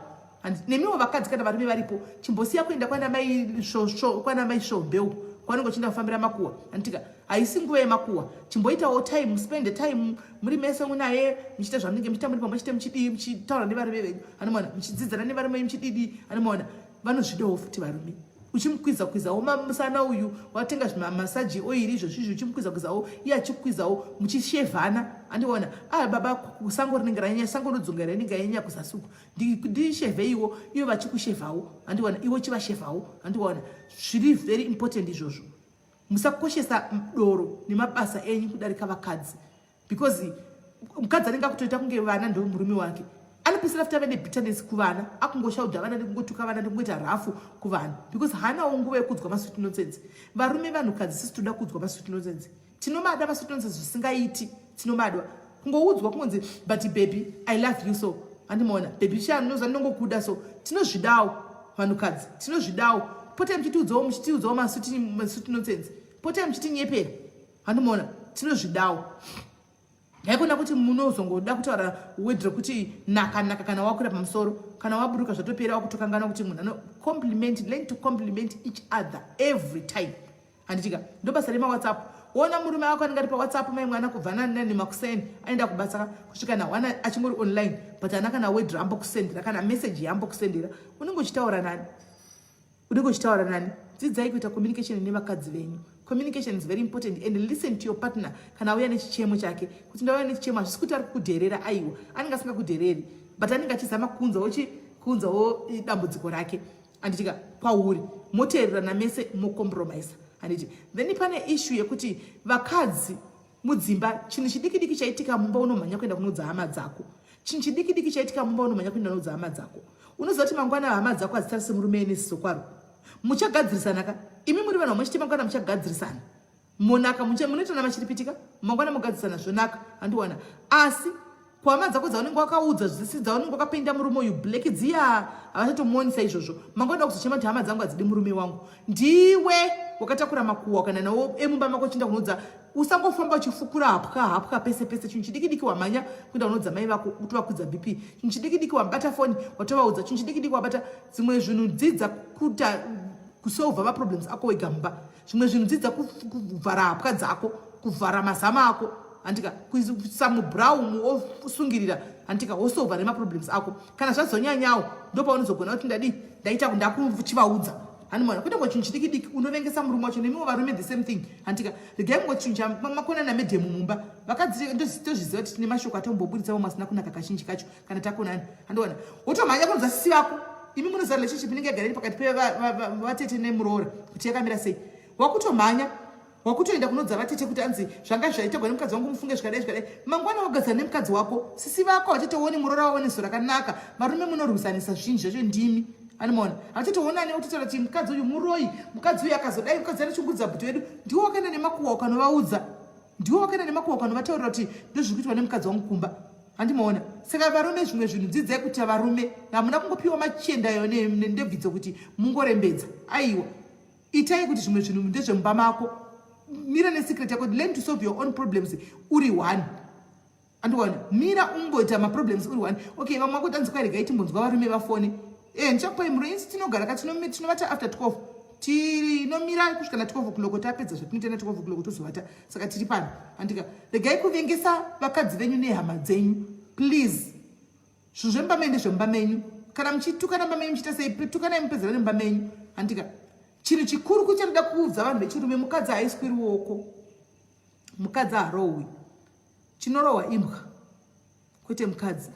Nemiwo vakadzi, kana varume varipo, chimbosiya kuenda kwana mai Svombeu kwanenge uchienda kufambira makuhwa, handitika? Haisi nguva yemakuhwa. Chimboitawo time, spend time muri mese munaye, muchiita zvamunenge muchiita muri pamwe chete, muchidii, muchitaura nevarume venyu, anomaona? Muchidzidzana nevarume venyu, muchididi, anomaona? Vanozvidawo futi varume. Uchimukwiza kwizawo musana uyu, watenga zvimassage oil izvozvizvi, uchimukwiza kwizawo, iye achikukwizawo, muchishevhana, andiona? "Ah baba, sango rinenge ranyanya, sango rodzunga rinenge ranyanya kuzasi uku, ndishevheiwo." Ivo vachikushevhawo, andiona? Iwe uchivashevhawo, andiona? Zviri very important izvozvo. Musakoshesa doro nemabasa enyu kudarika vakadzi, because mukadzi anenge akutoita kunge vana ndo murume wake. Anopedzisira futi ave nebitterness kuvana, akungoshaudha vana nekungotuka vana nekungoita rafu kuvanhu, because haanawo nguva yekudzwa masweet nonsense. Varume, vanhukadzi sisi toda kudzwa masweet nonsense. Tinomada masweet nonsense zvisingaiti, tinomadwa kungoudzwa kungonzi, "But baby, I love you so." Andimaona, "Baby sha, ndinoza ndinongokuda so." Tinozvidawo vanhukadzi, tinozvidawo. Potai muchitiudzawo, muchitiudzawo masweet nonsense, potai muchitinyepera. Handimaona, tinozvidawo. Haikona kuti munozongoda kutaura word rekuti naka naka kana wakwira pamusoro, kana waburuka zvatopera, wakutokanganwa kuti munhu ano compliment. Learn to compliment each other every time, handitika? Ndo basa remaWhatsApp. Wona murume wako anenge ari paWhatsApp, mai mwana, kubva nani makuseni aenda kubasa kusvika nawana achingori online, but ana kana word raambokusendera, kana message yaambokusendera. Unenge uchitaura nani? Unenge uchitaura nani? Dzidzai kuita communication nevakadzi venyu. Communication is very important, and listen to your partner kana auya nechichemo chake, kuti ndauya nechichemo. Hazvisi kuti ari kukudherera, aiwa, anenge asingakudhereri, but anenge achizama kuunzawo chi kuunzawo dambudziko rake, handitika, kwauri. Moteererana mese, mocompromisa, handiti? Then pane issue yekuti vakadzi mudzimba, chinhu chidiki diki chaitika mumba, unomhanya kuenda kunoudza hama dzako. Chinhu chidiki diki chaitika mumba, unomhanya kuenda kunoudza hama dzako. Unoziva kuti mangwana hama dzako hadzitarise murume nesiso kwaro. Muchagadzirisana ka? Imi muri vanhu vamuchiti mangwana muchagadzirisana, monaka, munoitana machiripitika, mangwana mugadzirisana, zvonaka, handiwana. Asi kuhama dzako dzaunenge wakaudza zvisi, dzaunenge wakapinda murume uyu black dziya, havachatomuonisa izvozvo. Mangwana kuzochema kuti hama dzangu hadzidi murume wangu. Ndiwe wakatakura makuhwa kana nawo emumba mako uchienda kunoudza. Usangofamba uchifukura hapwa hapwa pese pese. Chinhu chidiki diki wamhanya kuenda kunoudza mai vako, kutovakwidza BP. Chinhu chidiki diki wabata foni, watovaudza. Chinhu chidiki diki wabata dzimwe zvinhu. Dzidza kuta kusolva maproblems ako wega mumba. Zvimwe zvinhu dzidza kuvhara hapwa dzako, kuvhara mazama ako, handika? Kuisa mubra umu, osungirira, handika? Wosolva nemaproblems ako. Kana zvazonyanyawo, ndopaunozogona kuti ndadii, ndaita ndakuchivaudza, hanimona. Kwete ngo chinhu chidiki diki unovengesa murume wacho. Nemiwo varume, the same thing, handika? Regai ngo chinhu chamakona namedhemu mumba. Vakadzi tozviziva kuti tine mashoko atomboburitsa vamwe asina kunaka kazhinji kacho kana takonani, handiona? Wotomhanya kunonza sisi vako. Imi munoziva relationship inenge yagara iri pakati pevatete nemuroora kuti yakamira sei. Wakutomhanya, wakutoenda kunodza vatete kuti anzi zvanga zvaitagwa nemukadzi wangu, mufunge zvikadai zvikadai. Mangwana wagadzana nemukadzi wako, sisi vako vachitooni muroora wavo nezuva rakanaka. Varume munorwisanisa zvinji zvacho ndimi, animaona? Vachitoonani kutotaura kuti mukadzi uyu muroi, mukadzi uyu akazodai, mukadzi anochungudza bhuti wedu. Ndiwo wakaenda nemakuhwa ukanovaudza, ndiwo wakaenda nemakuhwa ukanovataurira kuti ndozviri kuitwa nemukadzi wangu kumba, handimaona? Saka varume, zvimwe zvinhu dzidzai kuti varume hamuna kungopiwa machendayo nendebvidzo kuti mungorembedza, aiwa. Itai kuti zvimwe zvinhu ndezvemumba mako. Mira nesecret yako. Learn to solve your own problems uri one, andiona? Mira ungoita maproblems uri one. Okay, vamwe vakuti anzi kwaregai timbonzwa varume vafone. E, ndichakupai muro. Insi tinogara ka, tinovata after 12, tinomira kusvika na12 o'clock. Tapedza zvatinoita na12 o'clock, tozovata. Saka tiri pano, handika? Regai kuvengesa vakadzi venyu nehama dzenyu, please. Zvinhu zvemumba menyu ndezvemumba menyu. Kana muchitukana mumba menyu, muchiita sei, tukanai mupedzerane mumba menyu, handika? Chinhu chikuru kuchanoda kuudza vanhu vechirume, mukadzi haiswi ruoko, mukadzi harohwi. Chinorohwa imbwa, kwete mukadzi.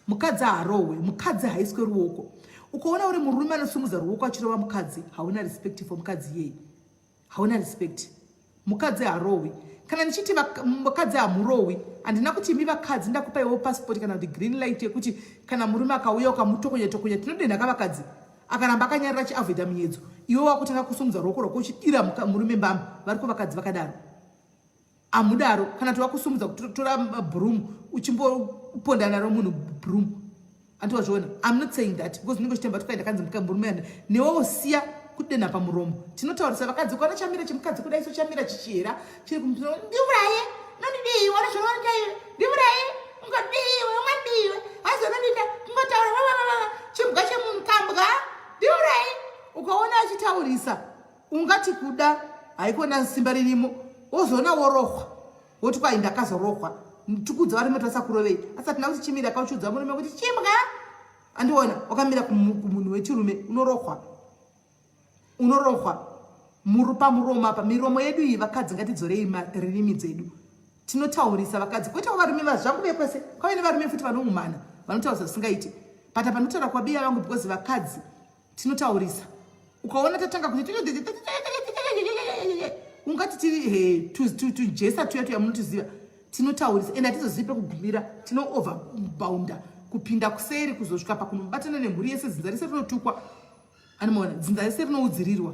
Mukadzi harohwe, mukadzi haiswe ruoko. Ukaona uri murume anosimudza ruoko achirova mukadzi, hauna respect for mukadzi iyeye, hauna respect. Mukadzi harohwi. Kana ndichiti vakadzi hamurohwi, handina kuti imi vakadzi ndakupaiwo passport kana kuti green light yekuti kana murume akauya ukamutokonya tokonya. Tinodenha kavakadzi. Akaramba akanyarira, achiavoida miedzo, iwe wakutanga kusumudza ruoko rwako uchidira murume mbama. Variko vakadzi vakadaro. Amudaro. Kana kuti wakusumudza kutora broom, uchimboponda naro munhu broom, andiwazviona? I'm not saying that, because unenge uchitemba kuti ndakanzi murume ane newewo. Siya kudenha pamuromo. Tinotaurisa vakadzi. Ukaona chamira chemukadzi kudai so, chamira chichihera chiri ndiuraye, nondidii, wana zvinoonekaiwe, ndiuraye, ungadiwe, ungadiwe, hazonondida kungotaura vavavava, chimbwa chemunhu, kambwa, ndiuraye. Ukaona achitaurisa, ungati kuda haikona simba ririmo, wozoona worohwa, woti kwai ndakazorohwa. Tikudza varume tasakurovei. Asi hatina kuti chimira kauchiudza murume kuti chimbwa, andiona? Wakamira kumunhu wechirume, unorohwa, unorohwa muru pamuromo apa. Miromo yedu iyi, vakadzi, ngatidzorei ririmi dzedu. Tinotaurisa vakadzi, kwete varume vazvangu vekwese. Kwave nevarume futi vanoumana, vanotaurisa zvisingaiti, but apa ndinotaura kwabiya vangu, because vakadzi tinotaurisa. Ukaona tatanga kuti, Ungati tiri he tujesa tuya tuya munotiziva, tinotaurisa ende hatizozivi pekugumira. Tino overbounda kupinda kuseri kuzosvika pakunobatana nemhuri yese. Dzinza rese rinotukwa, anomaona, dzinza rese rinoudzirirwa.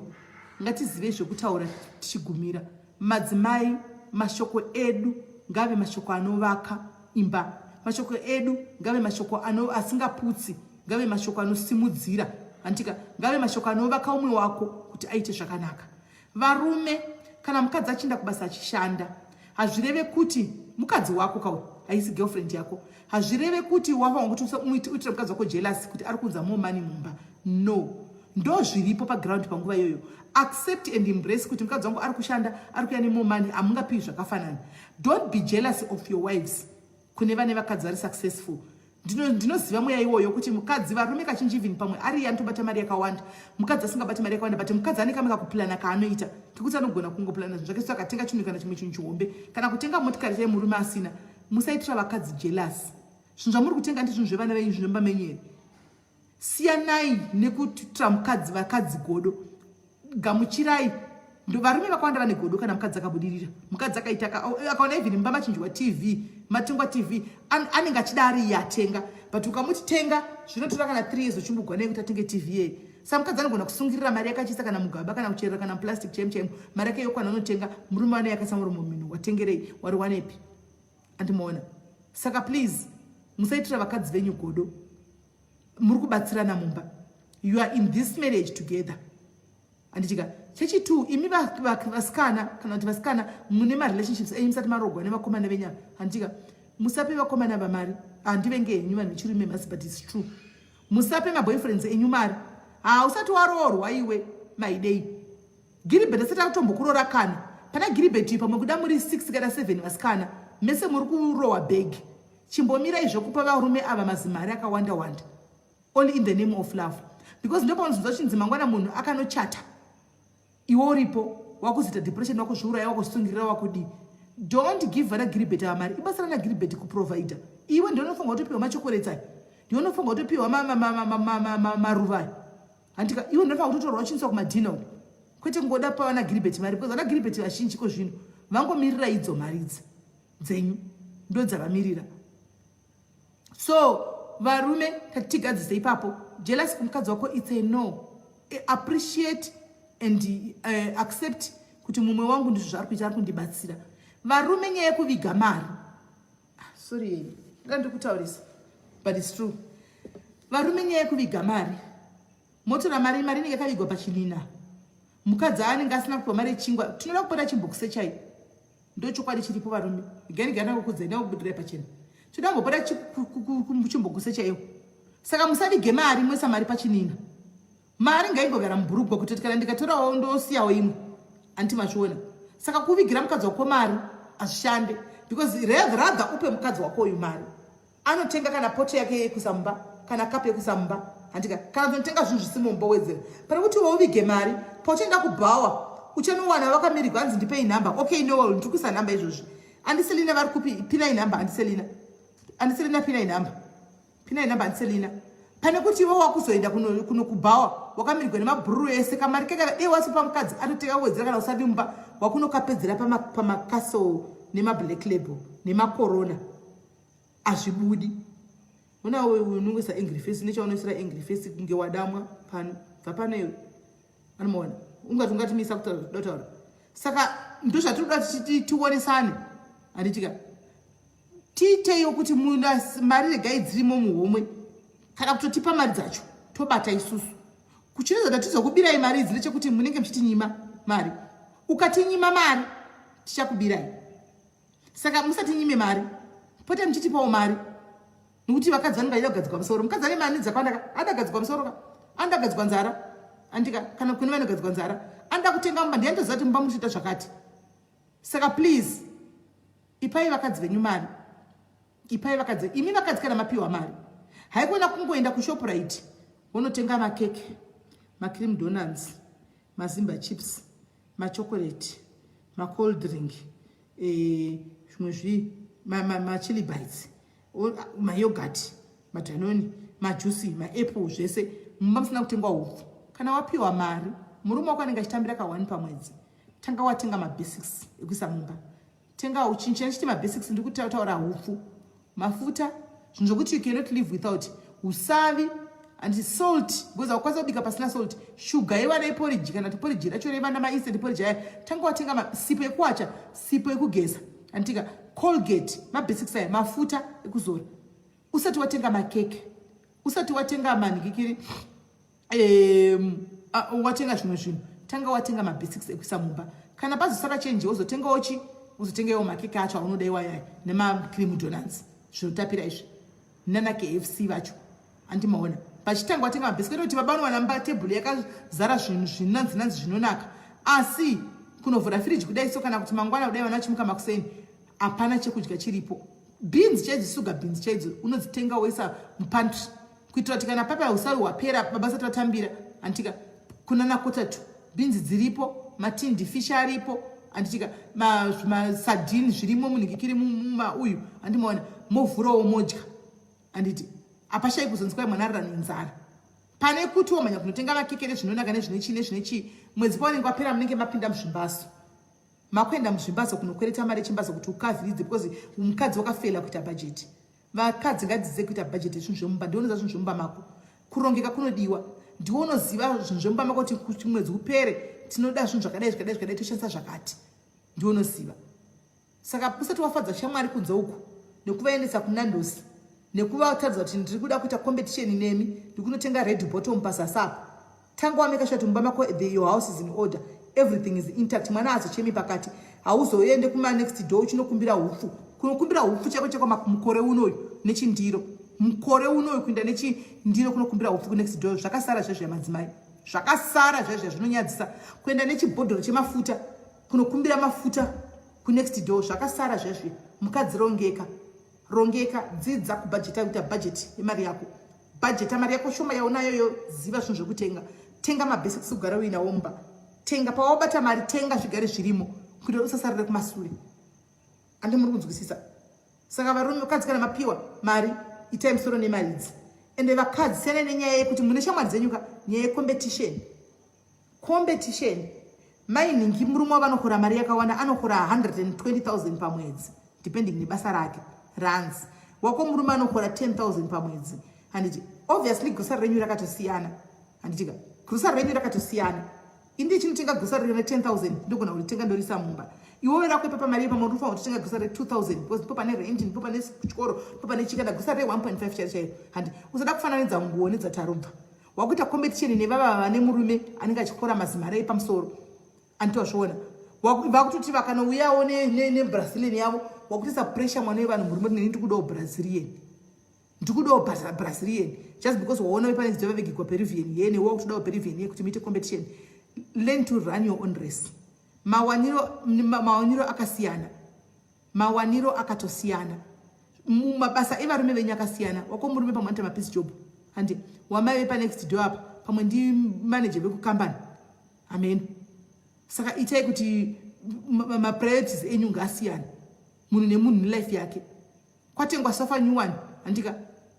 Ngatizivei zvekutaura tichigumira. Madzimai, mashoko edu ngave mashoko anovaka imba. Mashoko edu ngave mashoko asingaputsi, ngave mashoko anosimudzira, handitika? Ngave mashoko anovaka umwe wako kuti aite zvakanaka. Varume, kana mukadzi achienda kubasa achishanda, hazvireve kuti mukadzi wako kauri, haisi girlfriend yako. Hazvireve kuti wafanwa kuti uitire mukadzi wako jealous kuti ari kuunza more money mumba. No, ndo zviripo paground panguva iyoyo. Accept and embrace kuti mukadzi wangu ari kushanda, ari kuya nemore money, hamungapiwi zvakafanana. Don't be jealous of your wives. Kune vane vakadzi vari successful, ndinoziva mweya iwoyo kuti mukadzi, varume kazhinji, even pamwe ari iye anotobata mari yakawanda, mukadzi asingabati mari yakawanda, but mukadzi ane kamwe kakuplana kaanoita kekuti anogona kungoplana zvinhu zvake. So akatenga chinhu kana chimwe chinhu chihombe kana kutenga motikari chai murume asina, musaitira vakadzi jealous. Zvinhu zvamuri kutenga ndi zvinhu zvevana venyu, zvinomba menyu here? Siyanai nekutira mukadzi, vakadzi godo. Gamuchirai. Ndo varume vakawanda vane godo. Kana mukadzi akabudirira, mukadzi akaita, akaona even mumba machinjwa TV, matengwa TV, anenge achida ari iye atenga. But ukamuti tenga, zvinotora kana 3 years uchimbugwa nei kuti atenge TV yei. Sa mukadzi anogona kusungirira mari yakachiisa kana mugaba kana kucherera kana muplastic chaimo chaimo, mari yake yokwana, unotenga. Murume ane yakaisa muromo mino, watengerei? Wari wanepi? Andimaona. Saka please, musaitira vakadzi venyu godo. Muri kubatsirana mumba, you are in this marriage together, handitika? Chechi2, imi vasikana, kana kuti vasikana mune marelationships enyu musati marogwa nevakomana venyama, handitika? Musape vakomana vamari. Handivenge henyu vanhu vechirume masi, but it's true. Musape maboyfriends enyu mari. Hausati waroorwa iwe, maidei? Giribet asati akutombokuroora. Kana pana Giribet pamwe kuda muri 6 kana 7 vasikana, mese muri kurohwa bhegi. Chimbomirai zvekupa varume ava mazimari akawanda wanda only in the name of love, because ndopaunozonzwa chinzi mangwana munhu akanochata, iwe uripo wakuzoita depression, wakuzviuraya, wakusungirira, wakudii. Don't give vana Giribet ava mari. Ibasa rana Giribet kuprovida. Iwe ndinofunga kutopiwa machokorets aya, ndinofunga kutopiwa maruva aya, handika? Iwe ndinofanira kutotorwa uchiiswa kumadhina uko, kwete kungoda pa vana Giribet mari, because vana Giribet vazhinji ko zvino vangomirira idzo mari idzi dzenyu, ndo dzavamirira. So varume, tatigadzise ipapo. Jealous kumukadzi wako, it's a no. Appreciate and accept kuti mumwe wangu ndizvo zvaari kuita, ari kundibatsira. Varume, nyaya yekuviga mari, ah, sorry yenyu, nga ndiri kutaurisa, but it's true. Varume, nyaya yekuviga mari, motora mari, mari inenge yakavigwa pachinina, mukadzi aanenge asina kupiwa mari yechingwa. Tinoda kupota chimbokise chai, ndo chokwadi chiripo. Varume, gani kukudzai, ndakubudirai pachena, toda kumbopota chimbokuse chaiwo. Saka musavige mari, moisa mari pachinina. Mari ngaingogara mubhurugwa kutoti kana ndikatorawo ndosiyawo imwe, anti mazviona? Saka kuvigira mukadzi wako mari hazvishande, because rather upe mukadzi wako uyu mari, anotenga kana poto yake yekuisa mumba, kana kapu yekuisa mumba, handika? Kana kunotenga zvinhu zvisimo mumba, wedzera pane kuti wauvige mari. Pauchaenda kubhawa, uchanowana vakamirirwa, hanzi ndipei nhamba. Okay, no, ndiri kuisa nhamba izvozvi. Andiselina vari kupi? Pinai nhamba, Andiselina. Andiselina, pinai nhamba, pinai nhamba, Andiselina. Pane kuti iwe wakuzoenda kuno kubhawa wakamirirwa nemabhururu ese, kamari keka dei wasipa mukadzi atotenga wedzera, kana usati mumba wakunokapedzera pamacastle nemablack Label nemacorona, hazvibudi. Una unongoisa angry face, nechaunoisira angry face kunge wadamwa pano, bva pano iwe, anomaona? Ungati ungatimisa kutaura. Saka ndo zvatinoda kuti tionesane, handitika? Tiiteiwo kuti mari regai dzirimo muhomwe, kana kutotipa mari dzacho tobata isusu. Kuchinozoda tizokubirai mari idzi ndechekuti munenge muchitinyima mari. Ukatinyima mari, tichakubirai. Saka musatinyime mari, pote muchitipawo mari, nekuti vakadzi vanenge vachida kugadzikwa musoro. Mukadzi ane mari dzakawanda ada kugadzikwa musoro ka, anoda kugadzikwa nzara, andika? Kana kune vanogadzikwa nzara, anoda kutenga mumba, ndiandoziva kuti mumba muchiita zvakati. Saka please, ipai vakadzi venyu mari, ipai vakadzi. Imi vakadzi, kana mapiwa mari, haikona kungoenda kuShoprite wonotenga makeke, macream donuts, mazimba chips, machokoreti, macold drink, zvimwe zvii, machili bites, mayoghurt, maDanone, majuice, maapple, zvese, mumba musina kutengwa hupfu. Kana wapiwa mari, murume wako anenge achitambira ka1 pamwedzi. Tanga watenga mabasics ekuisa mumba. Tenga uchincha ndichiti mabasics ndiri kutaura hupfu, mafuta, zvinhu zvokuti you cannot live without, usavi and salt because haukwanisa kubika pasina salt, shuga yevana yeporiji kana kuti poriji racho revana mainstant poriji aya. Tanga watenga sipo yekuwacha, sipo yekugeza, anditika Colgate, mabasics aya, mafuta ekuzora. Usati watenga makeke, usati watenga manhikikiri, watenga zvimwe zvinhu, tanga watenga mabasics ekuisa mumba. Kana pazosara chenji, wozotengawo chi wozotengawo makeke acho aunoda iwayaya nemacream donuts zvinotapira izvi nana KFC vacho, andimaona. Pachitanga watenga mabasics, kuti baba vanowana mba tebhuru yakazara zvinhu zvinanzinanzi zvinonaka, asi kunovhura firiji kudai so, kana kuti mangwana kudai vana vachimuka makuseni, hapana chekudya chiripo. Beans chaidzo, sugar beans chaidzo, unodzitenga woisa mupantry kuitira kuti kana papa usavi hwapera, baba sati vatambira, anditika, kunana 1:45 beans dziripo, matinned fish aripo, anditika, masadhini zvirimo munhikikiri mumauyu, andimaona, movhurawo modya, anditi. Hapashai kuzonzwa mwana arira nenzara. Pane kuti womhanya kunotenga makeke nezvinonaka nezvine chii nezvine chii, mwedzi paunenge wapera munenge mapinda muzvimbaso, makuenda muzvimbaso kunokwereta mari yechimbaso kuti ukavhiridze, because mukadzi wakafela kuita bhajeti. Vakadzi ngadzidze kuita bhajeti yezvinhu zvemumba. Ndionoziva zvinhu zvemumba mako, kurongeka kunodiwa. Ndiwo unoziva zvinhu zvemumba mako kuti mwedzi upere tinoda zvinhu zvakadai, zvakadai, zvakadai, toshandisa zvakati. Ndiwo unoziva. Saka usati wafadza shamwari kunze uku nekuvaendesa kuNandos, nekuvataridza kuti ndiri kuda kuita competition nemi, ndikunotenga red bottom pasasa apo, tanga wameka sure kuti mumba mako your house is in order, everything is intact. Mwana azochemi pakati. Hauzoende kumanext door uchinokumbira hupfu, kunokumbira hupfu chako chako mukore unoyu nechindiro, mukore unoyu kuenda nechindiro kunokumbira hupfu kunext door. Zvakasara zvezvo yamadzimai, zvakasara zvezvo zvinonyadzisa. Kuenda nechibhodhoro chemafuta kunokumbira mafuta kunext door, zvakasara zvezvo. Mukadzi, rongeka, rongeka, dzidza kubhajeta, kuita bhajeti yemari yako. Bhajeta mari yako shoma yaunayoyo, ziva zvinhu zvekutenga. Tenga mabasics kugara uinawo mumba. Tenga pawabata mari, tenga zvigare zvirimo kuitira usasarire kumasure. Andi muri kunzwisisa? Saka varume, vakadzi, kana mapiwa mari, itai musoro nemari idzi. Ende vakadzi, siyanai nenyaya yekuti mune shamwari dzenyuka, nyaya yecompetition, competition. Mainhingi, murume wavanokora mari yakawanda, anokora 120 000 pamwedzi depending nebasa rake, rands. Wako murume anokora 10 000 pamwedzi, handiti? Obviously grocery renyu rakatosiyana, handitika? Grocery renyu rakatosiyana. Indi chinotenga grocery re 10 000, ndogona kuritenga ndorisa mumba. Iwewe rako ipapa mari ipama unofanira kutotenga grocery re 2 000 because ndipo pane rent, ndipo pane chikoro, ndipo pane chikanda grocery re 1.5 chairo chairo, handi? Usada kufananidza nguo nedzatarubva, wakuita competition nevava vane murume anenge achikora mazimari epamusoro, anditozviona. Vakutoti vakanouyawo neBrazilian yavo, wakutoisa pressure mwana wevanhu. Murume, neni ndikudawo Brazilian, ndikudawo Brazilian, just because waona vepane dzidzo vavigigwa Peruvian ye, newe wakutodawo Peruvian ye kuti muite competition. Learn to run your own race. Mawaniro akasiyana, mawaniro akatosiyana, mabasa evarume venyu akasiyana. Wako murume pamwe anoita mapiece job, handi? Wamai vepanext door apa pamwe ndimanager vekukambani, amen. Saka itai kuti mapriorities enyu ngaasiyane, munhu nemunhu nelife yake. Kwatengwa sofa new one, handika?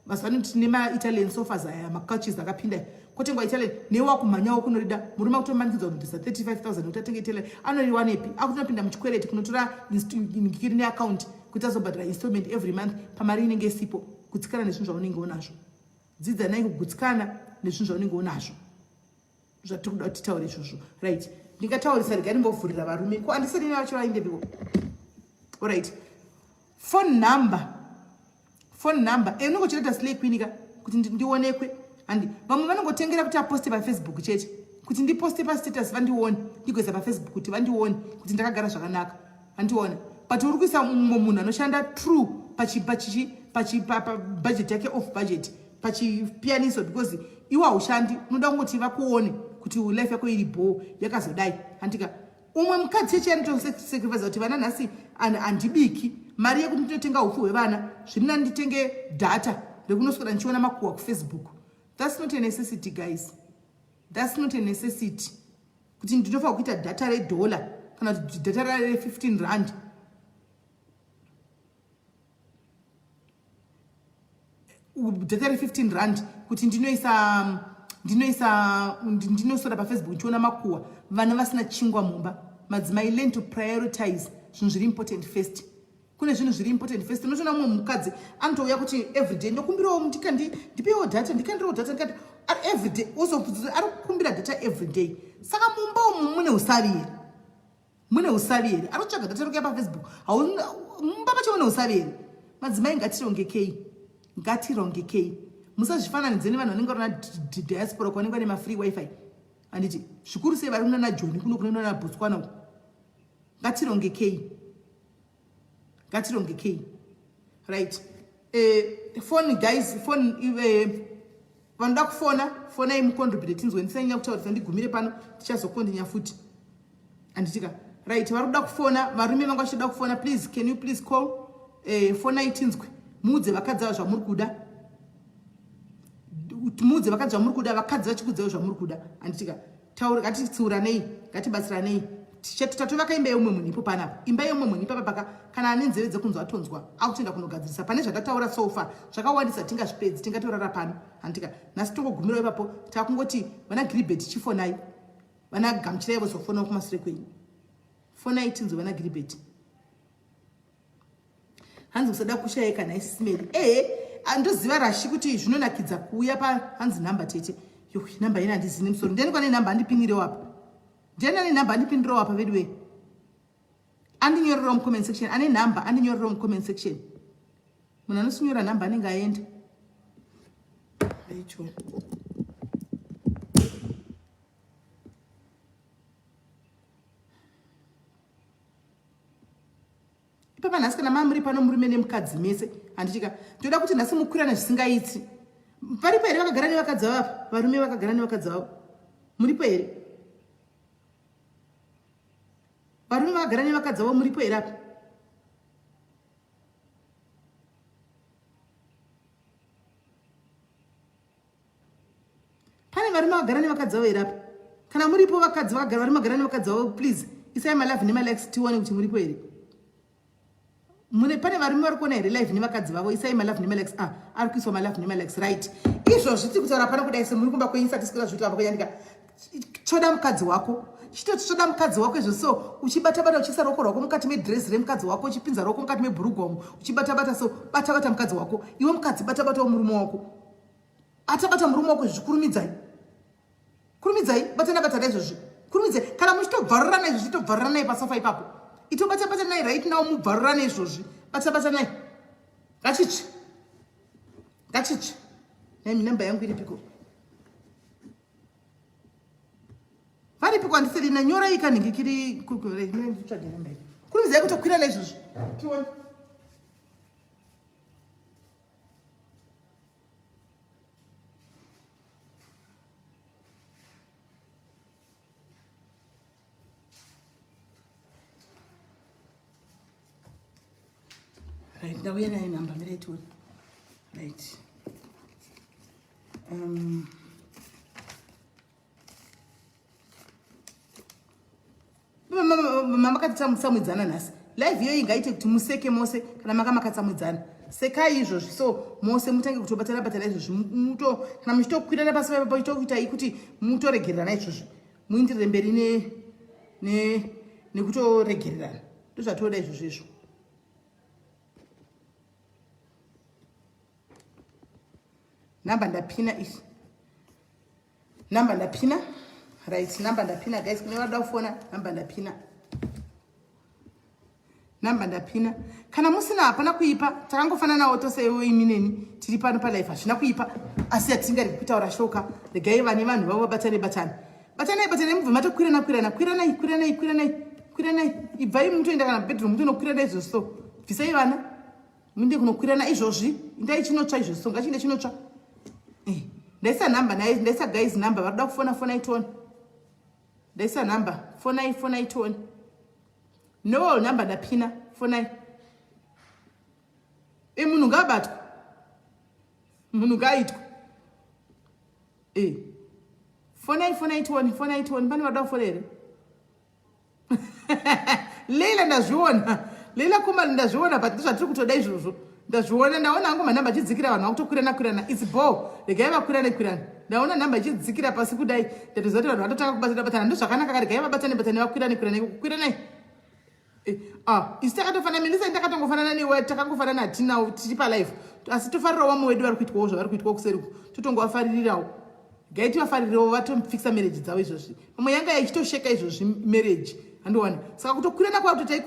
Mazuva ano tine maItalian sofas aya, macouches akapinda. Kwatengwa Italian, newakumhanyawo kunorida. Murume akutomanikidzwa kunobvisa 35 000 kuti atenge Italian. Anoriwanepi? Akutonopinda muchikwereti kunotora ngikiri neaccount kuti azobhadhara installment every month pamari inenge isipo. Gutsikana nezvinhu zvaunenge unazvo. Dzidzanai kugutsikana nezvinhu zvaunenge unazvo. Zvatiri kuda kuti titaure izvozvo, right? Ndingataurisa, regai ndimbovhurira varume. Ko andisati vacho vaindepiwo? Alright, phone number, phone number. E, unongochireta slay queen ka kuti ndionekwe, handi? Vamwe vanongotengera kuti aposte paFacebook chete, kuti ndiposte pastatus vandione, ndigoisa paFacebook kuti vandione kuti ndakagara zvakanaka, handiona. But uri kuisa mumwe munhu anoshanda true pabudget yake, off budget, pachipiyaniso, because iwe haushandi. Unoda kungoti vakuone kuti life yako iri bho, yakazodai, handika? Umwe mukadzi cheche anotosacrifice kuti vana nhasi handibiki, mari yekuti ndinotenga upfu hwevana, zviri nani nditenge data rekunoswera ndichiona makuhwa kuFacebook. That's not a necessity, guys. That's not a necessity kuti ndinofanira kuita data redollar kana kuti data re15 rand, data re15 rand, kuti ndinoisa ndinosora pafacebook ndichiona makuhwa, vana vasina chingwa mumba. Madzimai, learn to prioritize zvinhu zviri important first. Kune zvinhu zviri important first. Unotoona mumwe mukadzi anotouya kuti everyday ndokumbirawo ndikandi ndipewo data, ndikandirewo data, ndikati everyday wozobvunza ari kukumbira data everyday. Saka mumba umu mune usavi here? Mune usavi here? Ari kutsvaga data rokuya paFacebook. Mumba macho mune usavi here? Madzimai ngatirongekei. Ngatirongekei. Musazvifananidze nevanhu vanenge vari na diaspora kwavanenge vane mafree wifi. Handiti zvikuru sei vari kunana Joni kuno kuno nana Botswana uko. Ngatirongekei. Ngatirongekei. Right. Phone guys, phone vanoda kufona, fonai mucontribute tinzwe. Ndisanyanya kutaurisa ndigumire pano, tichazokondinya futi. Handitika. Right, vari kuda kufona, varume vanga vachida kufona, please can you please call? Fonai tinzwe. Muudze vakadzi ava zvamuri kuda. Muudze vakadzi zvamuri kuda, vakadzi vachikudzai zvamuri kuda. Handitika. Taura, ngatitsiuranei, ngatibatsiranei. Tatovaka imba yeumwe munhu ipo panapa. Imba yeumwe munhu ipapa paka kana ane nzeve dzekunzwa atonzwa, akutoenda kunogadzirisa pane zvatataura so far. Zvakawandisa tingazvipedzi, tingatorara pano. Handitika. Nhasi tongogumirawo ipapo, takungoti vana Gilbert chifonai. Vana Gamuchirai vozofonawo kumasure kwenyu. Fonai tinzwe vana Gilbert. Hanzi kusada kushayeka nhai Simeli. Ehe, andoziva Rashi kuti zvinonakidza kuuya pa hanzi nhamba tete. Yuh, nhamba ina handizini musoro. Ndiani kwane nhamba andipinirewo apa? Ndiani ane nhamba andipinirewo apa veduwe? Andinyorerewo mucomment section. Ane nhamba andinyorerewo mucomment section. Munhu anosinyora nhamba anenge aenda. Aicho. Ipapa nhasi kana mamuri pano murume nemukadzi mese handitika ndoda kuti nhasi mukwirane zvisingaiti. Varipo here vakagara nevakadzi vavo apa? Varume vakagara nevakadzi vavo muripo here? Varume vakagara nevakadzi vavo muripo here apa? Pane varume vakagara nevakadzi vavo here apa? Kana muripo vakadzi vakagara varume vagara nevakadzi vavo, please isai malove nemalikes tione kuti muripo here. Mune pane varume vari kuona here live nevakadzi vavo? Isai malove nemalikes. Ah, ari kuiswa malove nemalikes, right. Izvozvi tiri kutaura pano kudai semuri kumba kwenyu sati sikura zvikuita apa kwenyandika. Choda mukadzi wako. Chitoti choda mukadzi wako izvo so uchibata bata uchiisa ruoko rwako mukati medress remukadzi wako, uchipinza ruoko mukati mebhurugwa umu, uchibata bata so bata bata mukadzi wako. Iwe mukadzi bata bata murume wako. Atabata murume wako zvikurumidzai. Kurumidzai, batana batana izvozvi. Kurumidzai kana muchitobvarurana izvozvi tobvaruranai pasofa ipapo. Itobata batanai right now mubvarurane izvozvi. Bata batanai. Ngachitsve. Ngachitsve. Nemi namba yangu iripiko? Varipiko andiselina nyorai kanhingi kiri kutsvage namba iyi. Kurumidzai kutokwirana izvozvi. Tione. Right, ndauya nayo namba mirai tione. Right. Makatsamwidzana nhasi. Live iyoyi ingaite kuti museke mose kana maka makatsamwidzana. Sekai izvozvi so mose mutange kutobatana batana izvozvi muto kana muchitokwirana pasi paipapo chitokuitai kuti mutoregererana izvozvi muindirire mberi ne ne nekutoregererana. Ndozvatoda izvozvo izvo. Namba ndapina iyi. Namba ndapina. Right, namba ndapina guys, kune vada kufona namba ndapina. Namba ndapina. Kana musina hapana kuipa, takangofananawo tose iwe imi neni tiri pano pa life hazvina kuipa, asi hatingari kutaura shoka. Regai vane vanhu vavo vabatane batane. Batanai batanai mubve matokwirana kwirana, kwiranai kwiranai kwiranai kwiranai. Ibvai mutoenda kana bedroom mutonokwirana izvozvo so. Bvisai vana. Muende kunokwirana izvozvi. Indai chinotsva izvozvo so, ngachiende chinotsva. Ndaisa namba naye, ndaisa guys namba, varikuda kufona fonai tione. Ndaisa namba, fonai fonai tione. No namba ndapina, fonai. Munhu ngaabatwe. Munhu ngaaitwe. Fonai fonai tione, fonai tione. Pane varikuda kufona here? Leila ndazviona. Leila Kumalo ndazviona, but ndozvatiri kutoda izvozvo. Ndazviona, ndaona hangu manamba achidzikira vanhu vakutokwirana kwirana. It's ball. Regai vakwirane kwirana. Ndaona nhamba ichidzikira pasi kudai. Ndatoziva kuti vanhu vatotanga kubatana batana. Ndozvakanaka kare gai vabatane batane vakwirane kwirane kukwiranai. Eh, ah, isu takatofanana Melissa ndakatongofanana newe takangofanana hatinawo tiri palife asi tofarirawo vamwe vedu vari kuitwawo zvavari kuitwawo kuseri uku totongovafaririrawo gai tivafaririrewo vatofixa marriage dzavo izvozvi pamwe yanga yachitosheka izvozvi marriage handiwani saka kutokwirana kwavo totai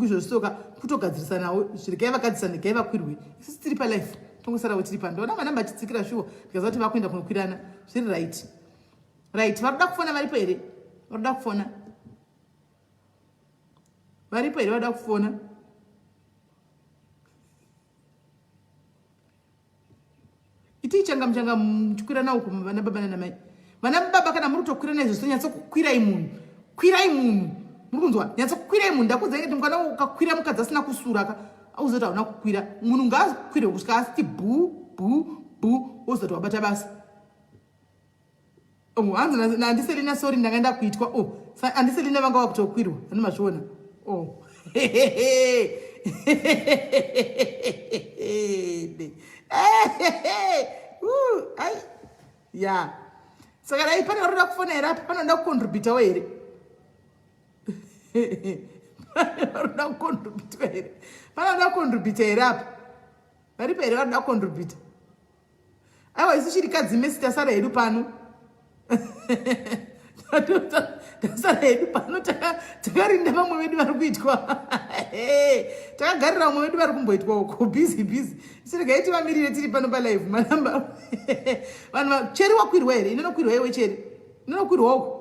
izvozvi soka kutogadzirisanawo zviregai vagadzirisane gai vakwirwe isusu tiri palife tongosarawo tiri pa ndoona manamba achidzikira shuwa ndikaziva kuti vakuenda kunokwirana zviri right right varoda kufona varipo here varoda kufona varipo here vada kufona itii changa muchanga muchikwirana uku vana baba nana mai vana baba kana muri kutokwirana izvo so nyatso kukwirai munhu kwirai munhu muri kunzwa nyatso kukwirai munhu ndakuudza kuti mukana ukakwira mukadzi asina kusura ka auzoti hauna kukwira munhu ngaakwirwe kusvika asiti bhu bhu bhu wozoti wabata basa Oh, hanzi naandiselina sorry ndanga ndakuitwa oh andiselina vanga vakutokwirwa ani mazviona oh ai ya saka dai pane varoda kufona here apa panoda kucontributawo here pane varoda kucontributwa here panoda kucontributa here apa varipo here varoda kucontributa aiwa isu chirikadzi mesi tasara hedu pano tasara hedu pano takarinda vamwe vedu vari kuitwa takagarira vamwe vedu vari kumboitwa uko busy busy isiregai tivamirire tiri pano palive manamba vanhu cheri wakwirwa here inonokwirwa iwe cheri inonokwirwa uko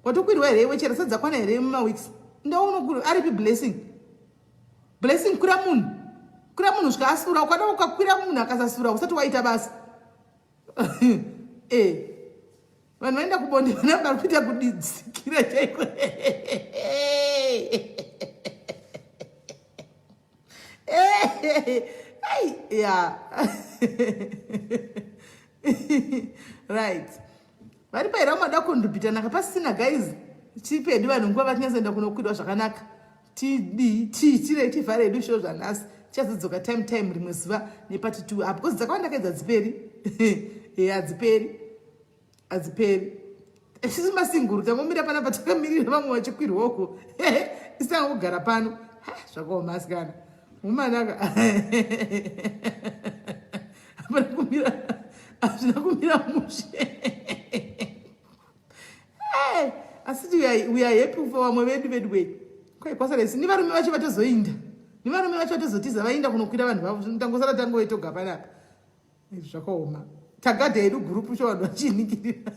watokwirwa here iwe cheri sadzakwana here mumaweeks ndounokwirwa aripi blessing Blessing kwira munhu. Kwira munhu svika asura. Ukada ukakwira munhu akasasura usati waita basa. Eh. Vanhu vaenda kubonde vana vari kuita kudidzikira chaiko. Ai, yeah. Right. Vari paira mada kondubhitanaka pasina guys. Chipedu vanhu nguva vatinyatsoenda kunokwirwa zvakanaka. tidii tiitire tivhare hedu show zvanhasi tichazodzoka time time rimwe zuva nepati two ah, because dzakawanda kaidzi hadziperi e hadziperi hadziperi isusu masinguru tangomira panapa takamirira vamwe vachikwirwa uko isu tangogara pano zvakaoma asikana umanaka hapana kumira hazvina kumira mushe Hey, asi we are happy for vamwe vedu vedu wei kwai kwasara isu nevarume vacho vatozoinda nevarume vacho vatozotiza vainda kunokwira vanhu vavo tangosara tangove toga panapa izvi zvakaoma tagadha yedu gurupu sho vanhu vachiinikirira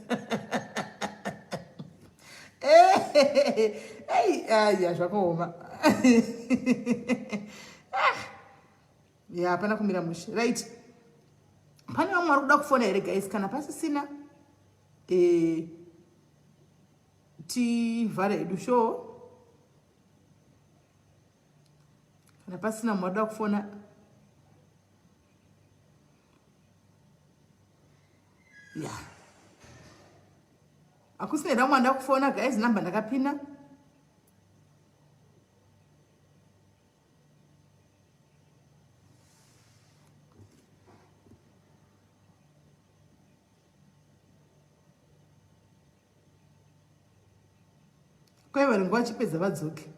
aya zvakaoma ah. ya hapana kumira mushe right pane vamwe vari kuda kufona here guys kana pasisina e, tivhare hedu show kana pasina munhu wadoda kufona ya hakusina here vamwe vanoda kufona guys number ndakapina kwai vanenge vachipedza vadzoke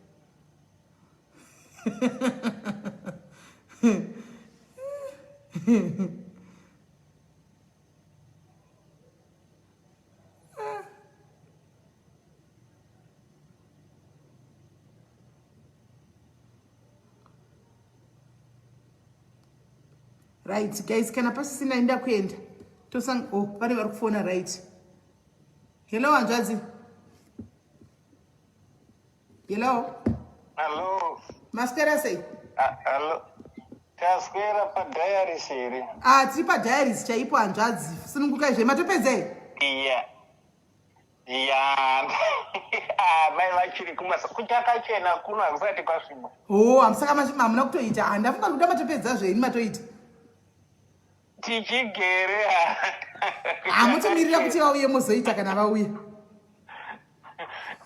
right guys kana pasisina enda kuenda tosang oh pane vari kufona right hello hanzvadzi hello hello maswera sei ah, hello taswera padiaries here ah tiri padiaries chaipo hanzvadzi sunungukai zve matopedza here iya ya ah, mai vachiri kumasa kuchakachena kuno hakusati kwasviba o oh, hamusaka hamuna kutoita handafunga kuda matopedza zvenyu matoita tichigere hamutomirira kuti vauye mozoita kana vauya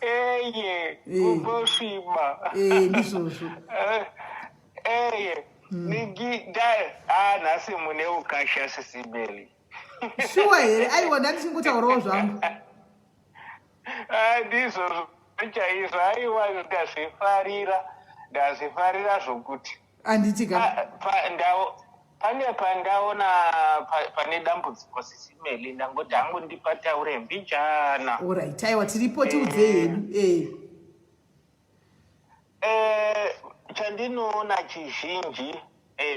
eye eh. kungosviba eh, ndizvozvo eh, eye hmm. nigi da ah, nhasi mune ukasha sisibeli. Shuwa here? Aiwa, ndandichingotaurawo zvangu. Ah, ndizvozvo chaizvo. Aiwa, ndazvifarira, ndazvifarira zvokuti. Handiti ka? Pane pandaona pane dambudziko, Sisi Melly, ndangoti hangu ndipataure mbijana. Alright, aiwa, tiripo, tiudzei hedu e. Chandinoona chizhinji,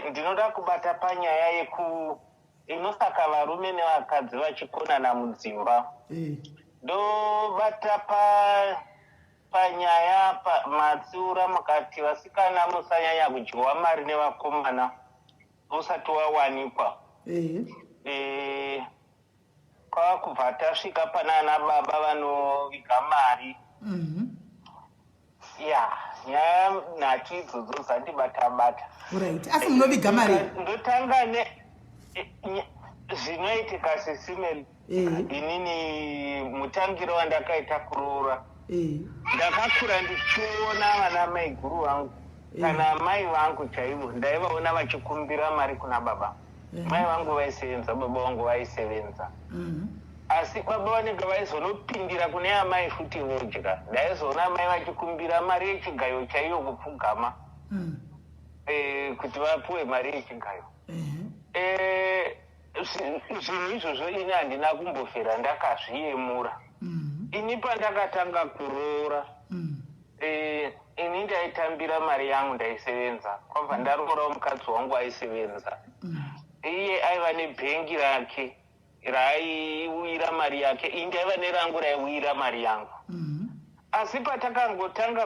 ndinoda kubata panyaya yeku inosaka varume nevakadzi vachikonana mudzimba. Ndobata panyaya matsiura mukati vasikana musanyanya kudyiwa mari nevakomana usati wawanikwa. Kwava kubva tasvika pana baba vanoviga mari. Ya, nyaya nhatu idzodzo dzandibata bata. Alright, asi munoviga mari? Ndotanga ne zvinoitika, Sisi Melly. Inini mutangiro wandakaita kuroora, ndakakura ndichiona vana maiguru vangu kana mai vangu chaivo, ndaivaona vachikumbira mari kuna baba. Mai vangu vaisevenza, baba vangu vaisevenza, asi baba vanenge vaizonopindira kune amai futi vodya. Ndaizoona amai vachikumbira mari yechigayo chaiyo, kupfugama kuti vapuwe mari yechigayo. Zvinhu izvozvo ini handina kumbofera ndakazviyemura. Ini pandakatanga kuroora, ini ndaitambira mari yangu, ndaisevenza. Kwabva ndaroorawo, mukadzi wangu aisevenza. Iye aiva nebhengi rake raaiwira mari yake, ini ndaiva nerangu raiwira mari yangu. Asi patakangotanga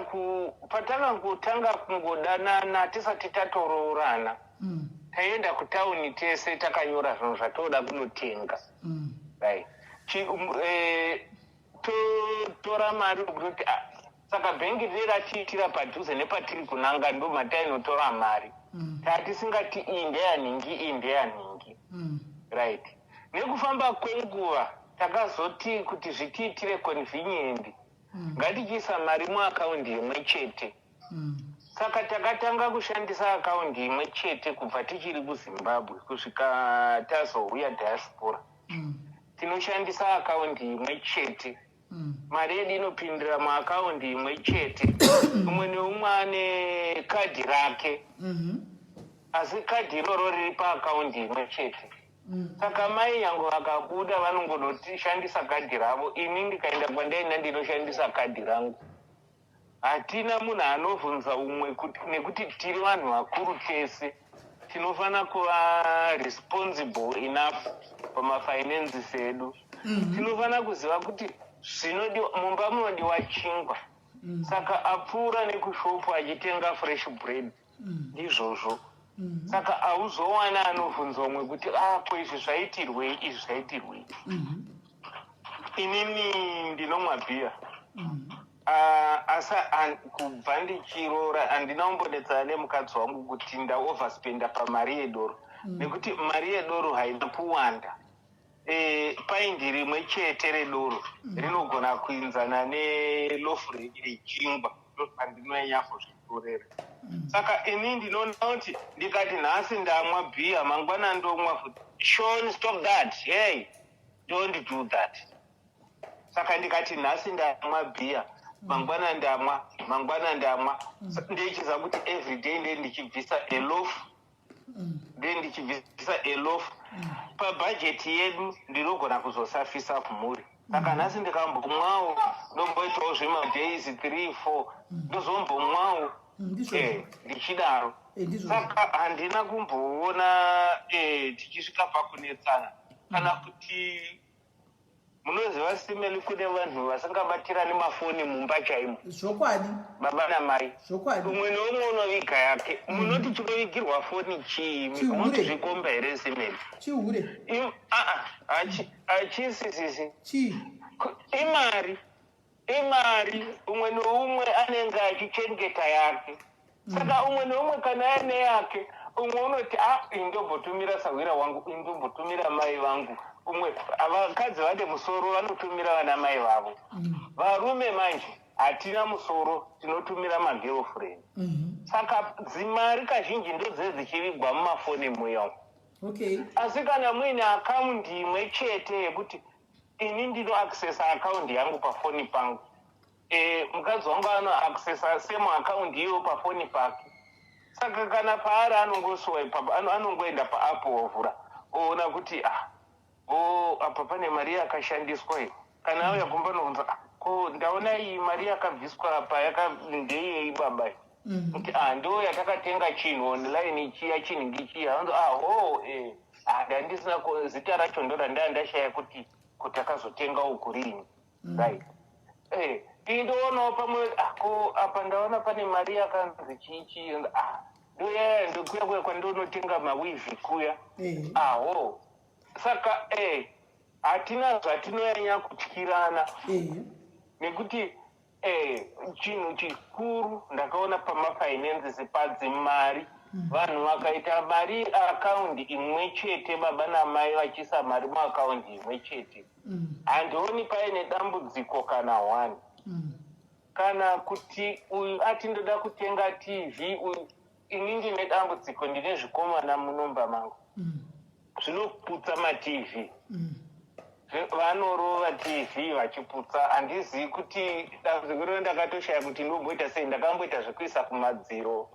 kungodanana, tisati tatoroorana, taienda kutauni tese takanyora zvinhu zvatoda kunotenga. Right. Totora mari kutoti, ah, saka bhengi rine ratiitira padhuze nepatiri kunanga, ndo matainotora mari. Tatisingati iyi ndeyanhingi, iyi ndeyanhingi. Right, nekufamba kwenguva takazoti kuti zvitiitire convenient, ngatichiisa mari muakaundi imwe chete. Saka takatanga kushandisa akaundi imwe chete kubva tichiri kuZimbabwe kusvika tazouya diaspora. Tinoshandisa akaundi imwe chete. Mari yedu inopindira muakaundi imwe chete. Umwe neumwe ane kadhi rake, asi kadhi iroro riri paakaundi imwe chete. Saka mai yangu vakabuda, vanongonoshandisa kadhi ravo, ini ndikaenda kwandaenda ndinoshandisa kadhi rangu. Hatina munhu anovhunza umwe kuti, nekuti tiri vanhu vakuru tese, tinofanira kuva responsible enough pamafinances edu. Tinofanira kuziva kuti zvinodiwa mumba, munodiwa chingwa. Saka apfuura nekushopu achitenga fresh bread, ndizvozvo. Saka hauzowana anovhunza umwe kuti, "Ah, ko izvi zvaitirwei, izvi zvaitirwei?" Inini ndinomwa bhiya. Ah, asi kubva ndichiroora handina kumbonetsana nemukadzi wangu kuti ndaoverspenda pamari yedoro, nekuti mari yedoro haina kuwanda. Paindi rimwe chete redoro rinogona kuinzana nelofu rechingwa, ndopandinonyanya kuzvitorera. Saka ini ndinoona kuti ndikati nhasi ndamwa bhiya, mangwana ndomwa futi. Sean, stop that! Hey, don't do that! Saka ndikati nhasi ndamwa bhiya, mangwana ndamwa, mangwana ndamwa, ndechiziva kuti everyday nde ndichibvisa a loaf, nde ndichibvisa a loaf pabhajeti yedu, ndinogona kuzosafisa mhuri. Saka nhasi ndikambomwawo, ndomboitawo zvemadays 3 4, ndozombomwawo. Ndizvozvo. Ndichidaro. Ndizvozvo. Saka handina kumboona tichisvika pakunetsana kana kuti, munoziva, Sisi Melly, kune vanhu vasingabatirani mafoni mumba chaimo. Baba namai. Umwe neumwe unoviga yake. Munoti chinovigirwa foni chii? Chihure. Munoti zvikomba here, Sisi Melly? Chihure. Ah, ah, hachisi, sisi. Chii? Imari, imari. Umwe neumwe anenge achichengeta yake. Saka umwe neumwe kana aine yake, umwe unoti, "A, indombotumira sahwira wangu, indombotumira mai vangu." Umwe, vakadzi vane musoro, vanotumira vana mai vavo. Varume manje hatina musoro, tinotumira magirlfriend. Saka dzimari kazhinji ndodze dzichivigwa mumafoni muya umu. Okay. Asi kana muine akaundi imwe chete yekuti ini ndino accessa akaundi yangu pafoni pangu, mukadzi wangu ano accessa same akaundi iyoyo pafoni pake, saka kana paari anongoswipe, anongoenda paapp, ovhura, oona kuti, ah, o apa pane mari yakashandiswa iyi. Kana auya kumba anobvunza, "Ah, ko ndaona iyi mari yakabviswa apa, ndeyei baba?" Kuti, "Ah, ndo yatakatenga chinhu online chiya, chinhingi chiya." Anzi, "Ah, ho, ah, ndandisina zita racho, ndo randaa ndashaya kuti akazotenga uku rini." Right, iyi ndoonawo pamwe, ah, ko apa ndaona pane mari yakanzi chii chii, ah, ndoyaya, ndokuya kuya kwandinotenga maweave kuya. Aho, saka hatina zvatinonyanya kutyirana nekuti chinhu chikuru ndakaona pamafinances, padzimari, vanhu vakaita mari akaundi imwe chete, baba namai vachiisa mari muakaundi imwe chete, handioni paine dambudziko kana one. Kana kuti uyu ati ndoda kutenga TV, uyu, ini ndine dambudziko, ndine zvikomana munomba mangu zvinoputsa maTV. Vanorova TV vachiputsa. Handizivi kuti dambudziko rino ndakatoshaya kuti ndomboita sei. Ndakamboita zvekuisa kumadziro,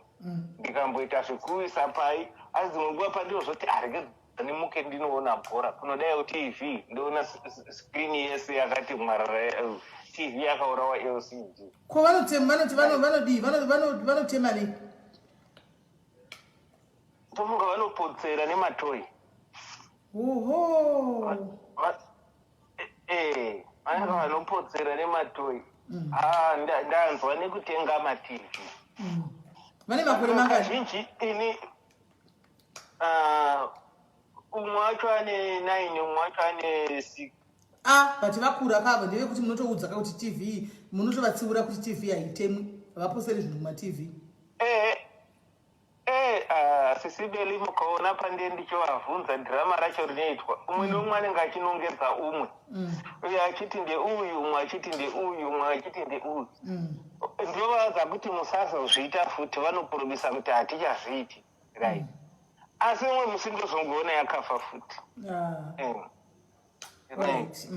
ndikamboita zvekuisa pai, asi dzimwe nguva pandinozoti arege ndimuke ndinoona bhora kunodaiwo TV, ndoona screen yese yakati mwarara, TV yakaurawa, LCD. Ko vanotema, vanoti vanodii? Vanotema nei? Tofunga vanopotsera nematoyi. Oho. Vanenge vanopotsera nematoyi. Ah, ndanzwa nekutenga maTV. Vane makore mangani? Kazhinji ini, ah, umwe wacho ane 9, umwe wacho ane 6. Ah, but vakura kavo, ndevekuti munotoudza ka kuti TV, munotovatsiura kuti TV haitemwi, havaposeri zvinhu kumaTV. Ah, Sisi Melly, mukaona pande ndichovavhunza, dhirama racho rinoitwa, umwe neumwe anenge achinongedza umwe, uyo achiti ndeuyu, umwe achiti ndeuyu, umwe achiti ndeuyu. Ndovaudza kuti musazozviita futi, vanopromisa kuti hatichazviiti, right? Asi umwe musi ndozongoona yakafa futi. Ah, right.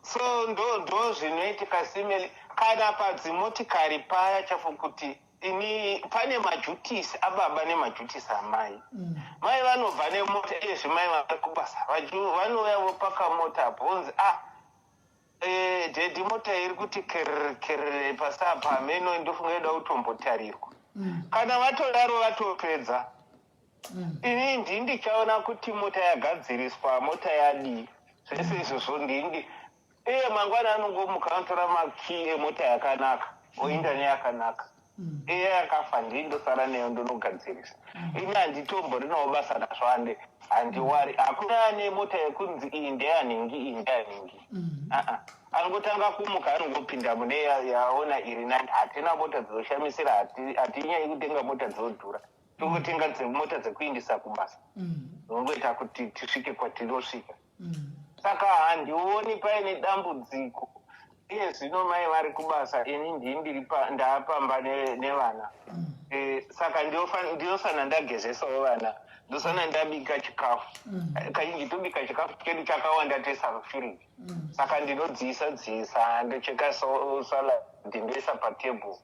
So ndo zvinoitika, Sisi Melly. Kana padzimotikari paya chafo, kuti ini pane maduties ababa nemaduties amai. Mai vanobva nemota iyezvi, mai vari kubasa, vanouya vopaka mota apo, vonzi, "Ah, daddy, mota iri kuti kerere kerere pasi apa, hameno, ndofunga yoda kutombotarirwa." Kana vatodaro vatopedza. Ini ndii ndichaona kuti mota yagadziriswa, mota yadii, zvese izvozvo ndindi. Iye mangwana anongomuka, anotora makii emota yakanaka, oinda neyakanaka. Iye yakafa, ndii ndosara neyo, ndonogadzirisa. Ini handitomborinawo basa nazvo, hande handiwari. Hakuna ane mota yekunzi iyi ndeyanhingi, iyi ndeyanhingi. Ah-ah. Anongotanga kumuka, anongopinda mune yaona iri nani. Hatina mota dzinoshamisira, hatinyanyi kutenga mota dzinodhura, tongotenga dzemota dzekuindisa kubasa, zvinongoita kuti tisvike kwatinosvika. Saka handioni paine dambudziko. Iye zvino mai vari kubasa, ini ndii ndiri ndaapamba nevana. Saka ndinofanira ndagezesawo vana, ndosana ndabika chikafu. Kazhinji tobika chikafu chedu chakawanda, toisa mufiriji. Saka ndinodziisa dziisa, ndocheka salad, ndoisa patebhuru.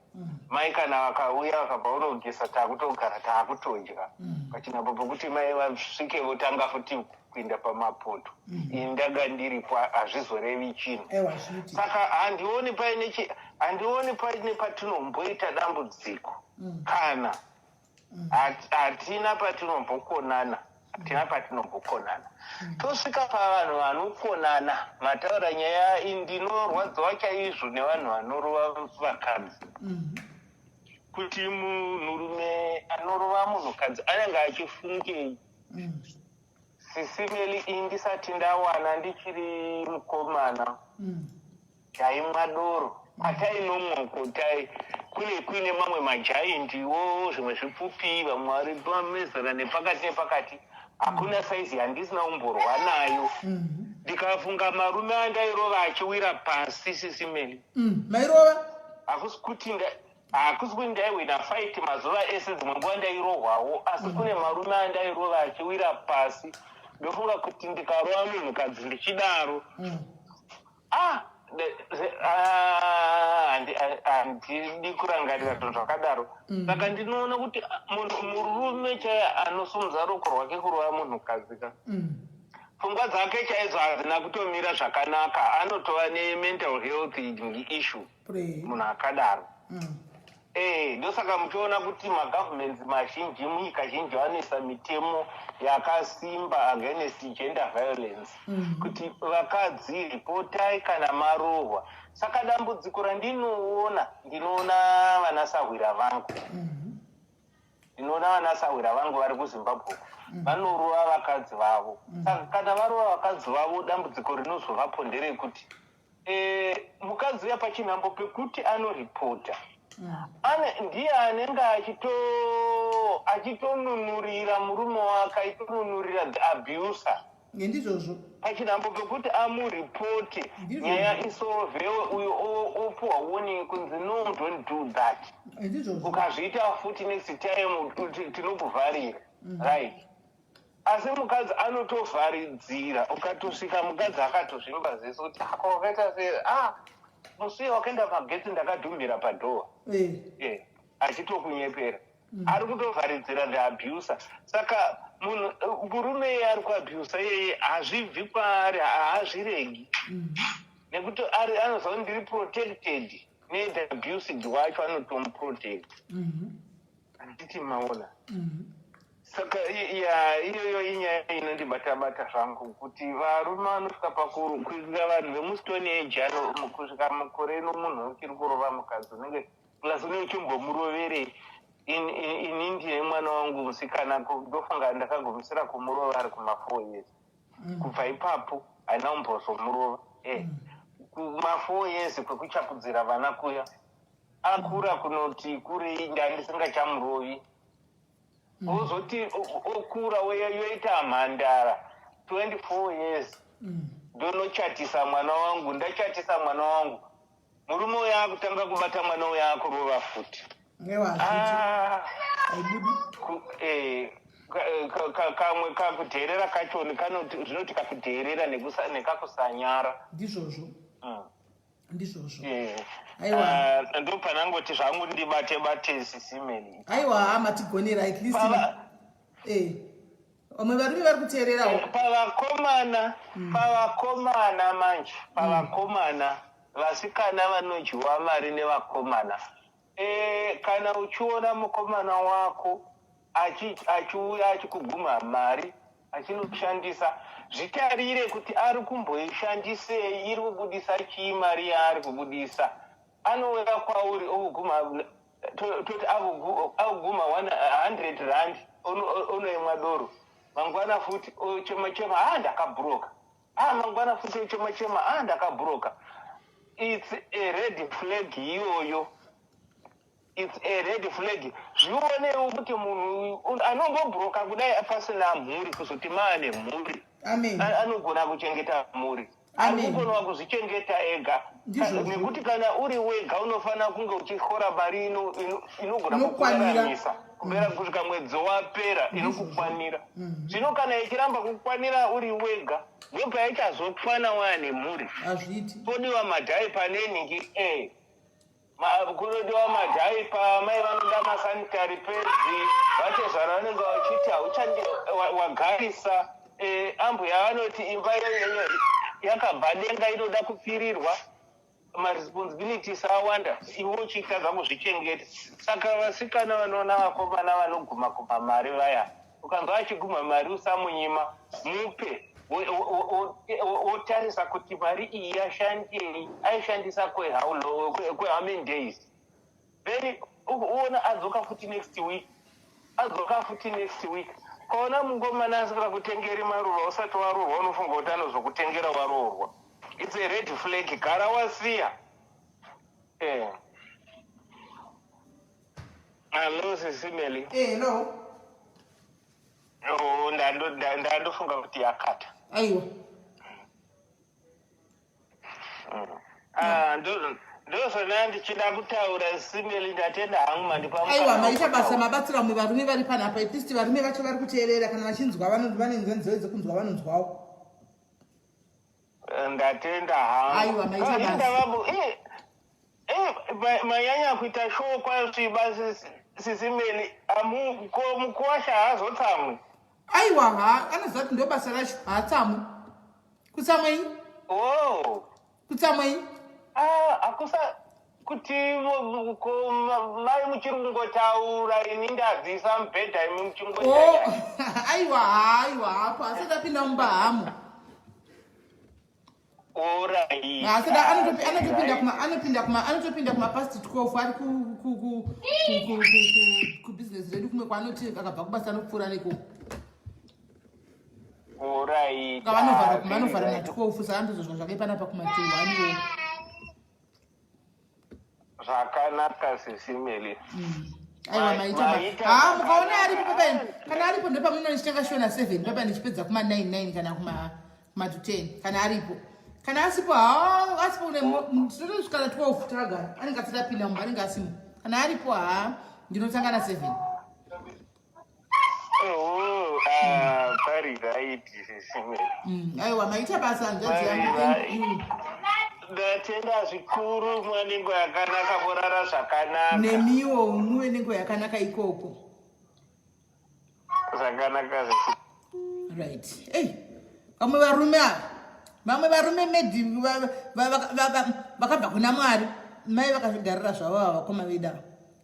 Mai kana vakauya vakabva unogesa, taakutogara, taakutodya. Pachinapo pokuti mai vasvike votanga futi kuenda pamapoto, ini ndanga ndiripo, hazvizorevi chinhu. Aiwa, zviiti. Saka handioni paine patinomboita dambudziko kana hatina patinombokonana, hatina patinombokonana. Tosvika pavanhu vanokonana, mataura nyaya iyi, ndinorwadziwa chaizvo nevanhu vanorova vakadzi. Kuti munhurume anorova munhukadzi anenge achifungei? Sisi Melly, iyi ndisati ndawana, ndichiri mukomana, taimwa doro. Patainomwako tai kune kuine mamwe majaindiwo, zvimwe zvipfupi, vamwe vari pamezera nepakati nepakati. Hakuna saizi yandisina kumborwa nayo. Ndikafunga marume andairova achiwira pasi, Sisi Melly. Mairova? Hakusi kuti Hakusi kuti ndaiwina fight mazuva ese, dzimwe nguva ndairohwawo, asi kune marume andairova achiwira pasi. Ndofunga kuti ndikarova munhukadzi ndichidaro, ah, ah, handidi kurangarira zvinhu zvakadaro. Saka ndinoona kuti munhu murume chaiye anosumudza ruoko rwake kurova munhukadzi ka, pfungwa dzake chaidzo hadzina kutomira zvakanaka, anotova nemental health issue munhu akadaro. Ndosaka muchiona kuti magovernments mazhinji munyika zhinji vanoisa mitemo yakasimba against gender violence, kuti vakadzi ripotai kana marohwa. Saka dambudziko randinoona, ndinoona vanasahwira vangu, ndinoona vanasahwira vangu vari kuZimbabwe uku, vanorova vakadzi vavo. Saka kana varova vakadzi vavo, dambudziko rinozovapo nderekuti mukadzi uya pachinhambo pekuti anoripota, ndiye anenge achitonunurira murume wake, achitonunurira the abuser. Ndizvozvo. Pachinhambo pekuti amuripote, nyaya isolvewe, uyo opuwa warning kunzi, "No, don't do that." Ndizvozvo. "Ukazviita futi next time tinokuvharira." Right, asi mukadzi anotovharidzira. Ukatosvika mukadzi akatozvimba ziso kuti ako wakaita sei? Ah, musi wakaenda magetsi ndakadhumhira padoor. Achitokunyepera, ari kutovharidzira the abuser. Saka munhu murume iye ari kuabusa iyeye, hazvibvi kwaari, haazviregi, nekuti ari anoziva kuti ndiri protected nethe abused wacho, anotomuprotect. Handiti maona? Saka ya, iyoyo inyaya inondibata bata zvangu, kuti varume vanosvika pakuru kuitira vanhu vemustone age ano, kusvika mukore ino munhu uchiri kurova mukadzi, unenge plus une uchimbomuroverei. Ini ndine mwana wangu musikana, ndofunga ndakagumisira kumurova ari kuma4 years. Kubva ipapo haina kumbozomurova. Kuma4 years kwekuchapudzira vana kuya, akura kunoti kurei, ndandisingachamurovi. Ozoti okura, yoita mhandara, 24 years, ndonochatisa mwana wangu. Ndachatisa mwana wangu, murume uyo akutanga kubata mwana uyo, akurova futi. Ah, kamwe kakudherera kachoni zvinoti kakudherera nekakusanyara. Ndizvozvo. Ndizvozvo. Aiwa. Ah, ndopanangoti zvangu ndibate bate, Sisi Melly. Aiwa, matigonera at least. Vamwe varume vari kuteererawo. Pavakomana, pavakomana manje, pavakomana, vasikana vanodyiwa mari nevakomana. Kana uchiona mukomana wako achiuya achikuguma mari achinoshandisa, zvitarire kuti ari kumboishandisei, iri kubudisa chii mari yaari kubudisa. Anouya kwauri okuguma, toti akuguma R100, onoimwa doro. Mangwana futi ochema chema, "Ah, ndakabhuroka." Ah, mangwana futi ochema chema, "Ah, ndakabhuroka." It's a red flag iyoyo, it's a red flag. Zvionewo kuti munhu uyu anombobhuroka kudai pasina mhuri, kuzoti maane mhuri, Amen. Anogona kuchengeta mhuri? Amen. Ari kukona kuzvichengeta ega? Ndizvozvo. Nekuti kana uri wega unofanira kunge uchikora mari inogona Inokwanira. kukuraramisa kupera kusvika mwedzi wapera, inokukwanira. Zvino kana ichiramba kukwanira uri wega, ndopaichazokwana waane mhuri? Hazviiti. Kodiwa madiaper nenhingi, kunodiwa madiaper, mai vanoda masanitary pads, vatezvara vanenge vachiti hauchandi wagarisa, ambuya vanoti imba yakabva denga inoda kupfirirwa. Maresponsibilities awanda, iwe uchitadza kuzvichengeta. Saka vasikana vanoona vakomana vanoguma guma mari vaya, ukanzwa achiguma mari, usamunyima, mupe, wotarisa kuti mari iyi yashandei, aishandisa kwehow many days. Then uona adzoka futi next week, adzoka futi next week. Kaona mungomana asika kutengeri maruva usati waroorwa, unofunga kuti anozokutengera waroorwa? It's a red flag, gara wasiya. Hello, Sisi Melly. Hello. Oh, ndandofunga kuti yakata. Aiwa. Ah, Ndozvona ndichida kutaura simeli ndatenda hangu mandipa Aiwa maita basa mabatsira vamwe varume vari panapa at least varume vacho vari kuteerera kana vachinzwa vane nzeve dzekunzwa vanonzwawo. Eh, ndatenda hangu. Aiwa maita basa. Eh, eh, manyanya kuita show kwasviba sisimeli ko mukuwasha haazotsamwi. Aiwa ha anoziva kuti ndobasa racho haatsamwi. Kutsamwei? Oh. Kutsamwei? Ah, akusa kuti mai muchiri kungotaura ini ndadzisa mubhedha imi muchingotaura. Oh, aiwa aiwa hapo asati apinda mumba hamo. Alright. Asati anotopinda kuma anopinda kuma anotopinda kuma past 12 ari ku ku ku ku ku ku business redu kumwe kwaanoti akabva kubasa anopfuura neko. Alright. Vanovhara na 12 saka ndizvo zvake panapa kuma 1 wo. Zvakanaka sisimeli. Mm. Aiwa maita ha mukaona aripo papa kana aripo ndopamunoona ndichitanga shona 7 papa ndichipedza kuma 9 9 kana kuma kuma 10 kana aripo. Kana asipo ha asipo une tinotosvika na 12 takagara anenge asati apinda mumba anenge asimo. Kana aripo ha ndinotanga na 7. Oh, ah, pari right sisimeli. Aiwa maita basa hanzvadzi yangu. Thank you. Ndatenda zvikuru mwa nenguva yakanaka vorara zvakanaka. Nemiwo muve nenguva yakanaka ikoko. Zvakanaka zvisi. Right. Hey, vamwe varume ava vamwe varume medi vakabva kuna Mwari mai vakazvigarira zvavo ava vakoma vedu ava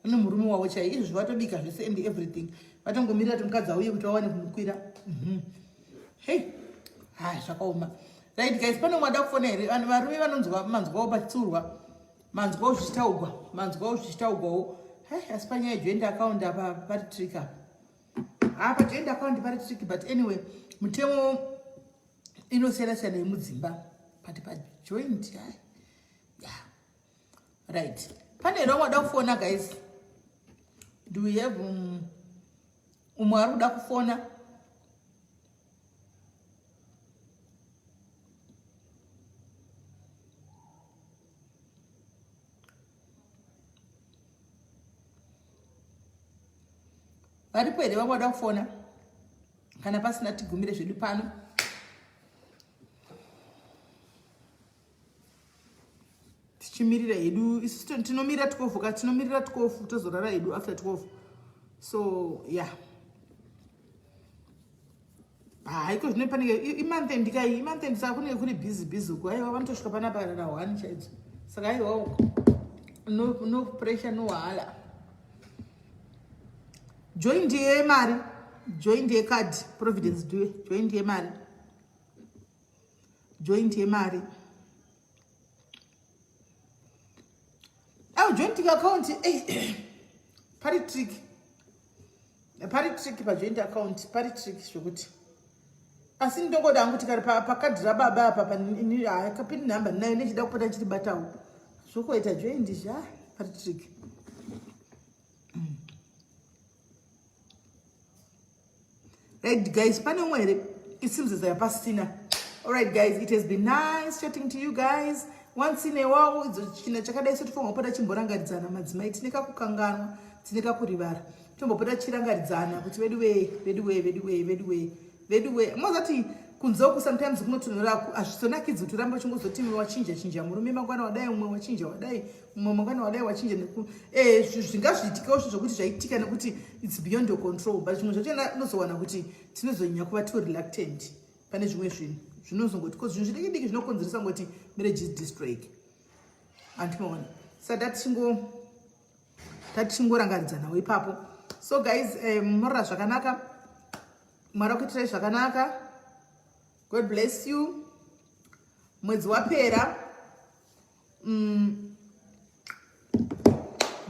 une murume wavo chaiye izvozvi vatobika zvese and everything vatongomirira kuti mukadzi auye kuti vawane kumukwira mhm. Hey ha zvakaoma right guys pane umwe ada kufona here vanhu varume vanonzwa manzwawo pachitsiurwa manzwawo zvichitaugwa manzwawo zvichitaugwawo hai asi panyaya yejoint account apa pari trick apa ha pajoint account pari trick but anyway mutemo inosiyana siyana yemudzimba but pajoint hai yeah right pane here wada kufona guys do we have um, umwe ari kuda kufona varipo here vamwe vada kufona kana pasina tigumire zvedu pano tichimirira hedu isu tinomirira 12 ka tinomirira 12 tozorara hedu after 12 so yeah haiko zvino panenge imonth end kai imonth end saka kunenge kuri busy busy uko aiwa vanotosvika panapa kana na one chaidzo saka aiwa uko no, no pressure no wahala joy ndiye mari joy ndiye card providence due joy ndiye mari joint yemari au joint account eh, pari trick pari trick pajoint account pari trick zvekuti asi ndongoda hangu tikari pakadhi rababa apa kapini nhamba ndinayo nechida kupota ndichitibatawo zvokuita joint zva pari trick mm. Right guys, pane umwe here? It seems as yapasina. All right guys, it has been nice chatting to you guys. Once in a while, idzo china chakadai so tofanira kupota chimborangaridzana madzimai tine kakukanganwa, tine kakurivara. Tombopota chirangaridzana kuti vedu wee, vedu wee, vedu wee, vedu wee, vedu wee. Mozati kunze uku sometimes kunotonhora hazvizonakidzi kuti urambe uchingozoti wachinja chinja murume mangwana wadai umwe wachinja wadai mumwe mangwana wadai wachinja neku eh zvingazviitikawo zvo zvokuti zvaitika nekuti its beyond your control but zvimwe zvacho unozowana kuti tinozonyanya kuva too reluctant pane zvimwe zvinhu zvinozongoti bcause zvinhu zvidiki diki zvinokonzeresa ngoti marriage is destroyed andimaona sa tatichingo tatichingorangaridza ipapo so guys um, morora zvakanaka mwari akuitirai zvakanaka god bless you mwedzi wapera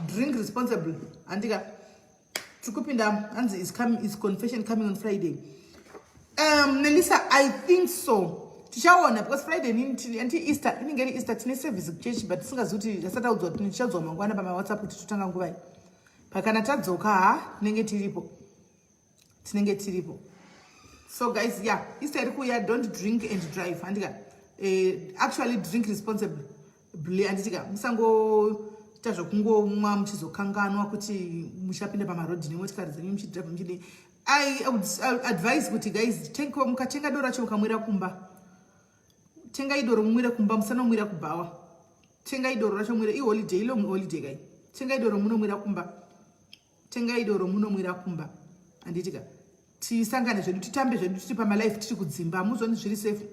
drink responsibly andika tikupinda hanzi is, coming, is confession coming on friday um, nelisa i think so tichaona because friday anti easter inenge iri easter tine service kuchechi but tisingazivi kuti asati audzwa tichadzwa mangwana pamawhatsapp kuti totanga nguvai pakana tadzoka ha tinenge tiripo tinenge tiripo so guys yeah easter iri kuuya don't drink and drive handika uh, actually drink responsibly. Handitika musangoita zvekungomwa muchizokanganwa kuti muchapinda pamarodhi nemotikari dzenyu muchidhiraivha muchidii. I would advise kuti guys, mukatenga doro racho mukamwira kumba, tengai doro mumwire kumba, musanomwira kubhawa. Tengai doro racho mwire. Iholiday, ilong holiday kai. Tengai doro munomwira kumba, tengai doro munomwira kumba, handitika? Tisangane zvedu, titambe zvedu tiri pamalife, tiri kudzimba, muzoni zviri safe.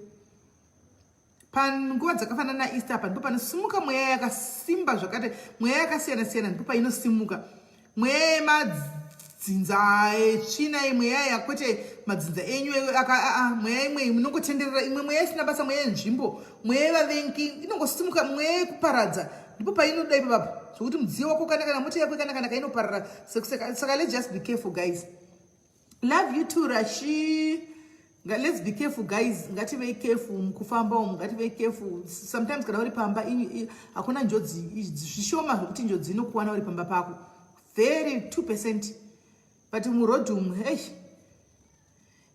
Panguva dzakafanana naEaster apa ndipo panosimuka mweya yakasimba zvakati, mweya yakasiyana siyana, ndipo painosimuka mweya yemadzinza etsvina, mweya yakwete madzinza enyu, mweya imwe inongotenderera, imwe mweya isina basa, mweya yenzvimbo, mweya yevavengi inongosimuka, mweya yekuparadza. Ndipo painoda ipapapo zvokuti mudziyo wako kana mota yako kana inoparara sekuseka. Saka let's just be careful, guys. Love you too, Rashi. Let's be careful, guys. Ngativei careful mukufamba umu, ngativei careful. Sometimes kana uri pamba hakuna njodzi, zvishoma zvekuti njodzi inokuwana uri pamba pako, very 2%, but murodhi umu, hey,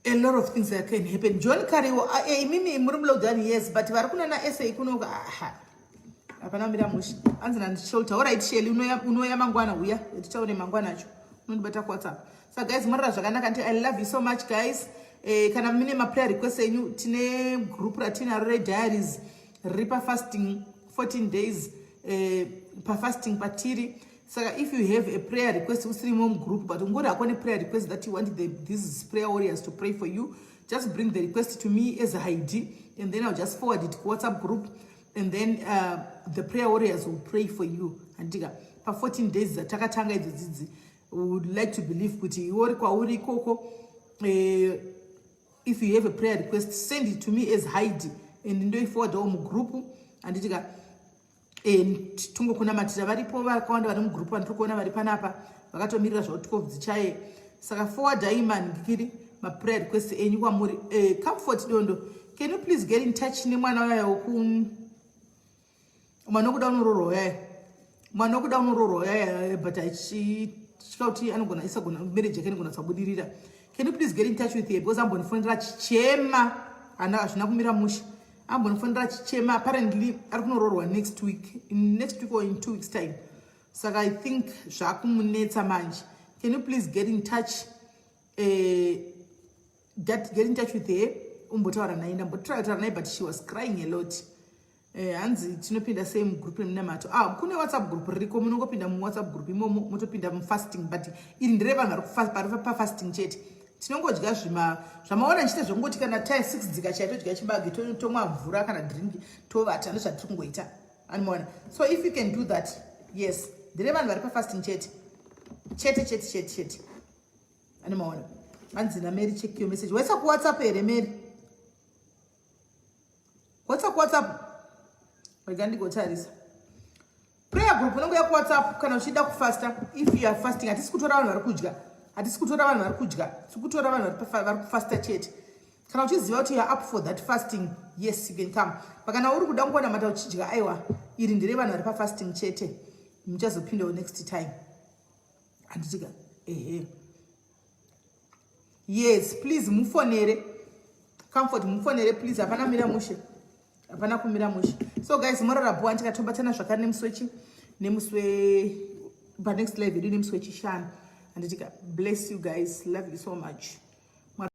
a lot of things that can happen. John Kariwo, imimi muri mulockdown? Yes, but vari kunana sa kunoka hapana mira mushe. Anzi nandishelter. Alright, Sheli, unoya mangwana, uya tichaone mangwana acho, unondibata kuWhatsApp. So guys, morara zvakanaka nti. I love you so much, guys. Kana mune maprayer request enyu, tine group ratinaro rediaries riri pafasting 14 days, pafasting patiri. Saka if you have a prayer request usirimo mugroup, but ungori hako neprayer request that you want these prayer warriors to pray for you, just bring the request to me as a ID and then I'll just forward it kuWhatsApp group and then the prayer warriors will pray for you, handika? Pa14 days dzatakatanga idzo dzidzi, we would like to believe kuti iwe uri kwauri ikoko, if you have a prayer request, send it to me as Heidi and ndoiforwardawo mugroup, handitika? Tungokunamatira. Varipo vakawanda vari mugroup vandiri kuona vari panapa vakatomirira zvavo 12 dzichaye. Saka forwardai manhikiri maprayer request enyu kwamuri. Comfort Dondo, can you please get in touch nemwana waya woku mwana wekuda unoroorwa yaya, mwana wekuda unoroorwa yaya, but achitya kuti anogona isagona marriage yake inogona kusabudirira? Can you please get in touch with her, because ambonifonera achichema, hana hazvina kumira mushe. Ambonifonera achichema. Apparently ari kunoroorwa next week, in next week or in 2 weeks time. Saka I think zvakumunetsa manje. Can you please get in touch, get in touch with her, umbotaura naye? Ndambotry kutaura naye, but she was crying a lot. Hanzi tinopinda sei mugroup remunamato? Ah, kune WhatsApp group ririko, munongopinda muWhatsApp group imomo, motopinda mufasting, but iri nderevanhu vari pafasting chete. Tinongodya zvima zvamaona nichiita zvekungoti kana time 6 dzikachaya todya chibage, tomwa mvura kana drink, tovata. Ndozvatiri kungoita, animaona? So if you can do that, yes, nderevanhu vari pafasting chete chete chete chete chete, animaona? Hanzi naMary, check your message. Waisa kuWhatsApp here, Mary? Waisa kuWhatsApp? Rega ndigotarisa. Prayer group unongoya kuWhatsApp kana uchida kufasta. If you are fasting, hatisi kutora vanhu vari kudya, hatisi kutora vanhu vari kudya, tiri kutora vanhu vari kufasta chete. Kana uchiziva kuti you are up for that fasting, yes, you can come. But kana uri kuda kungonamata uchidya, aiwa, iri nderevanhu vari pafasting chete. Muchazopindawo next time, handitika? Ehe, yes, please mufonere Comfort, mufonere please. Hapana mira mushe, hapana kumira mushe. So guys, morara bho, andikatobatana zvakare nemusi wechi nemusi we panext live yedu nemusi wechishanu, handitika? Bless you guys, love you so much.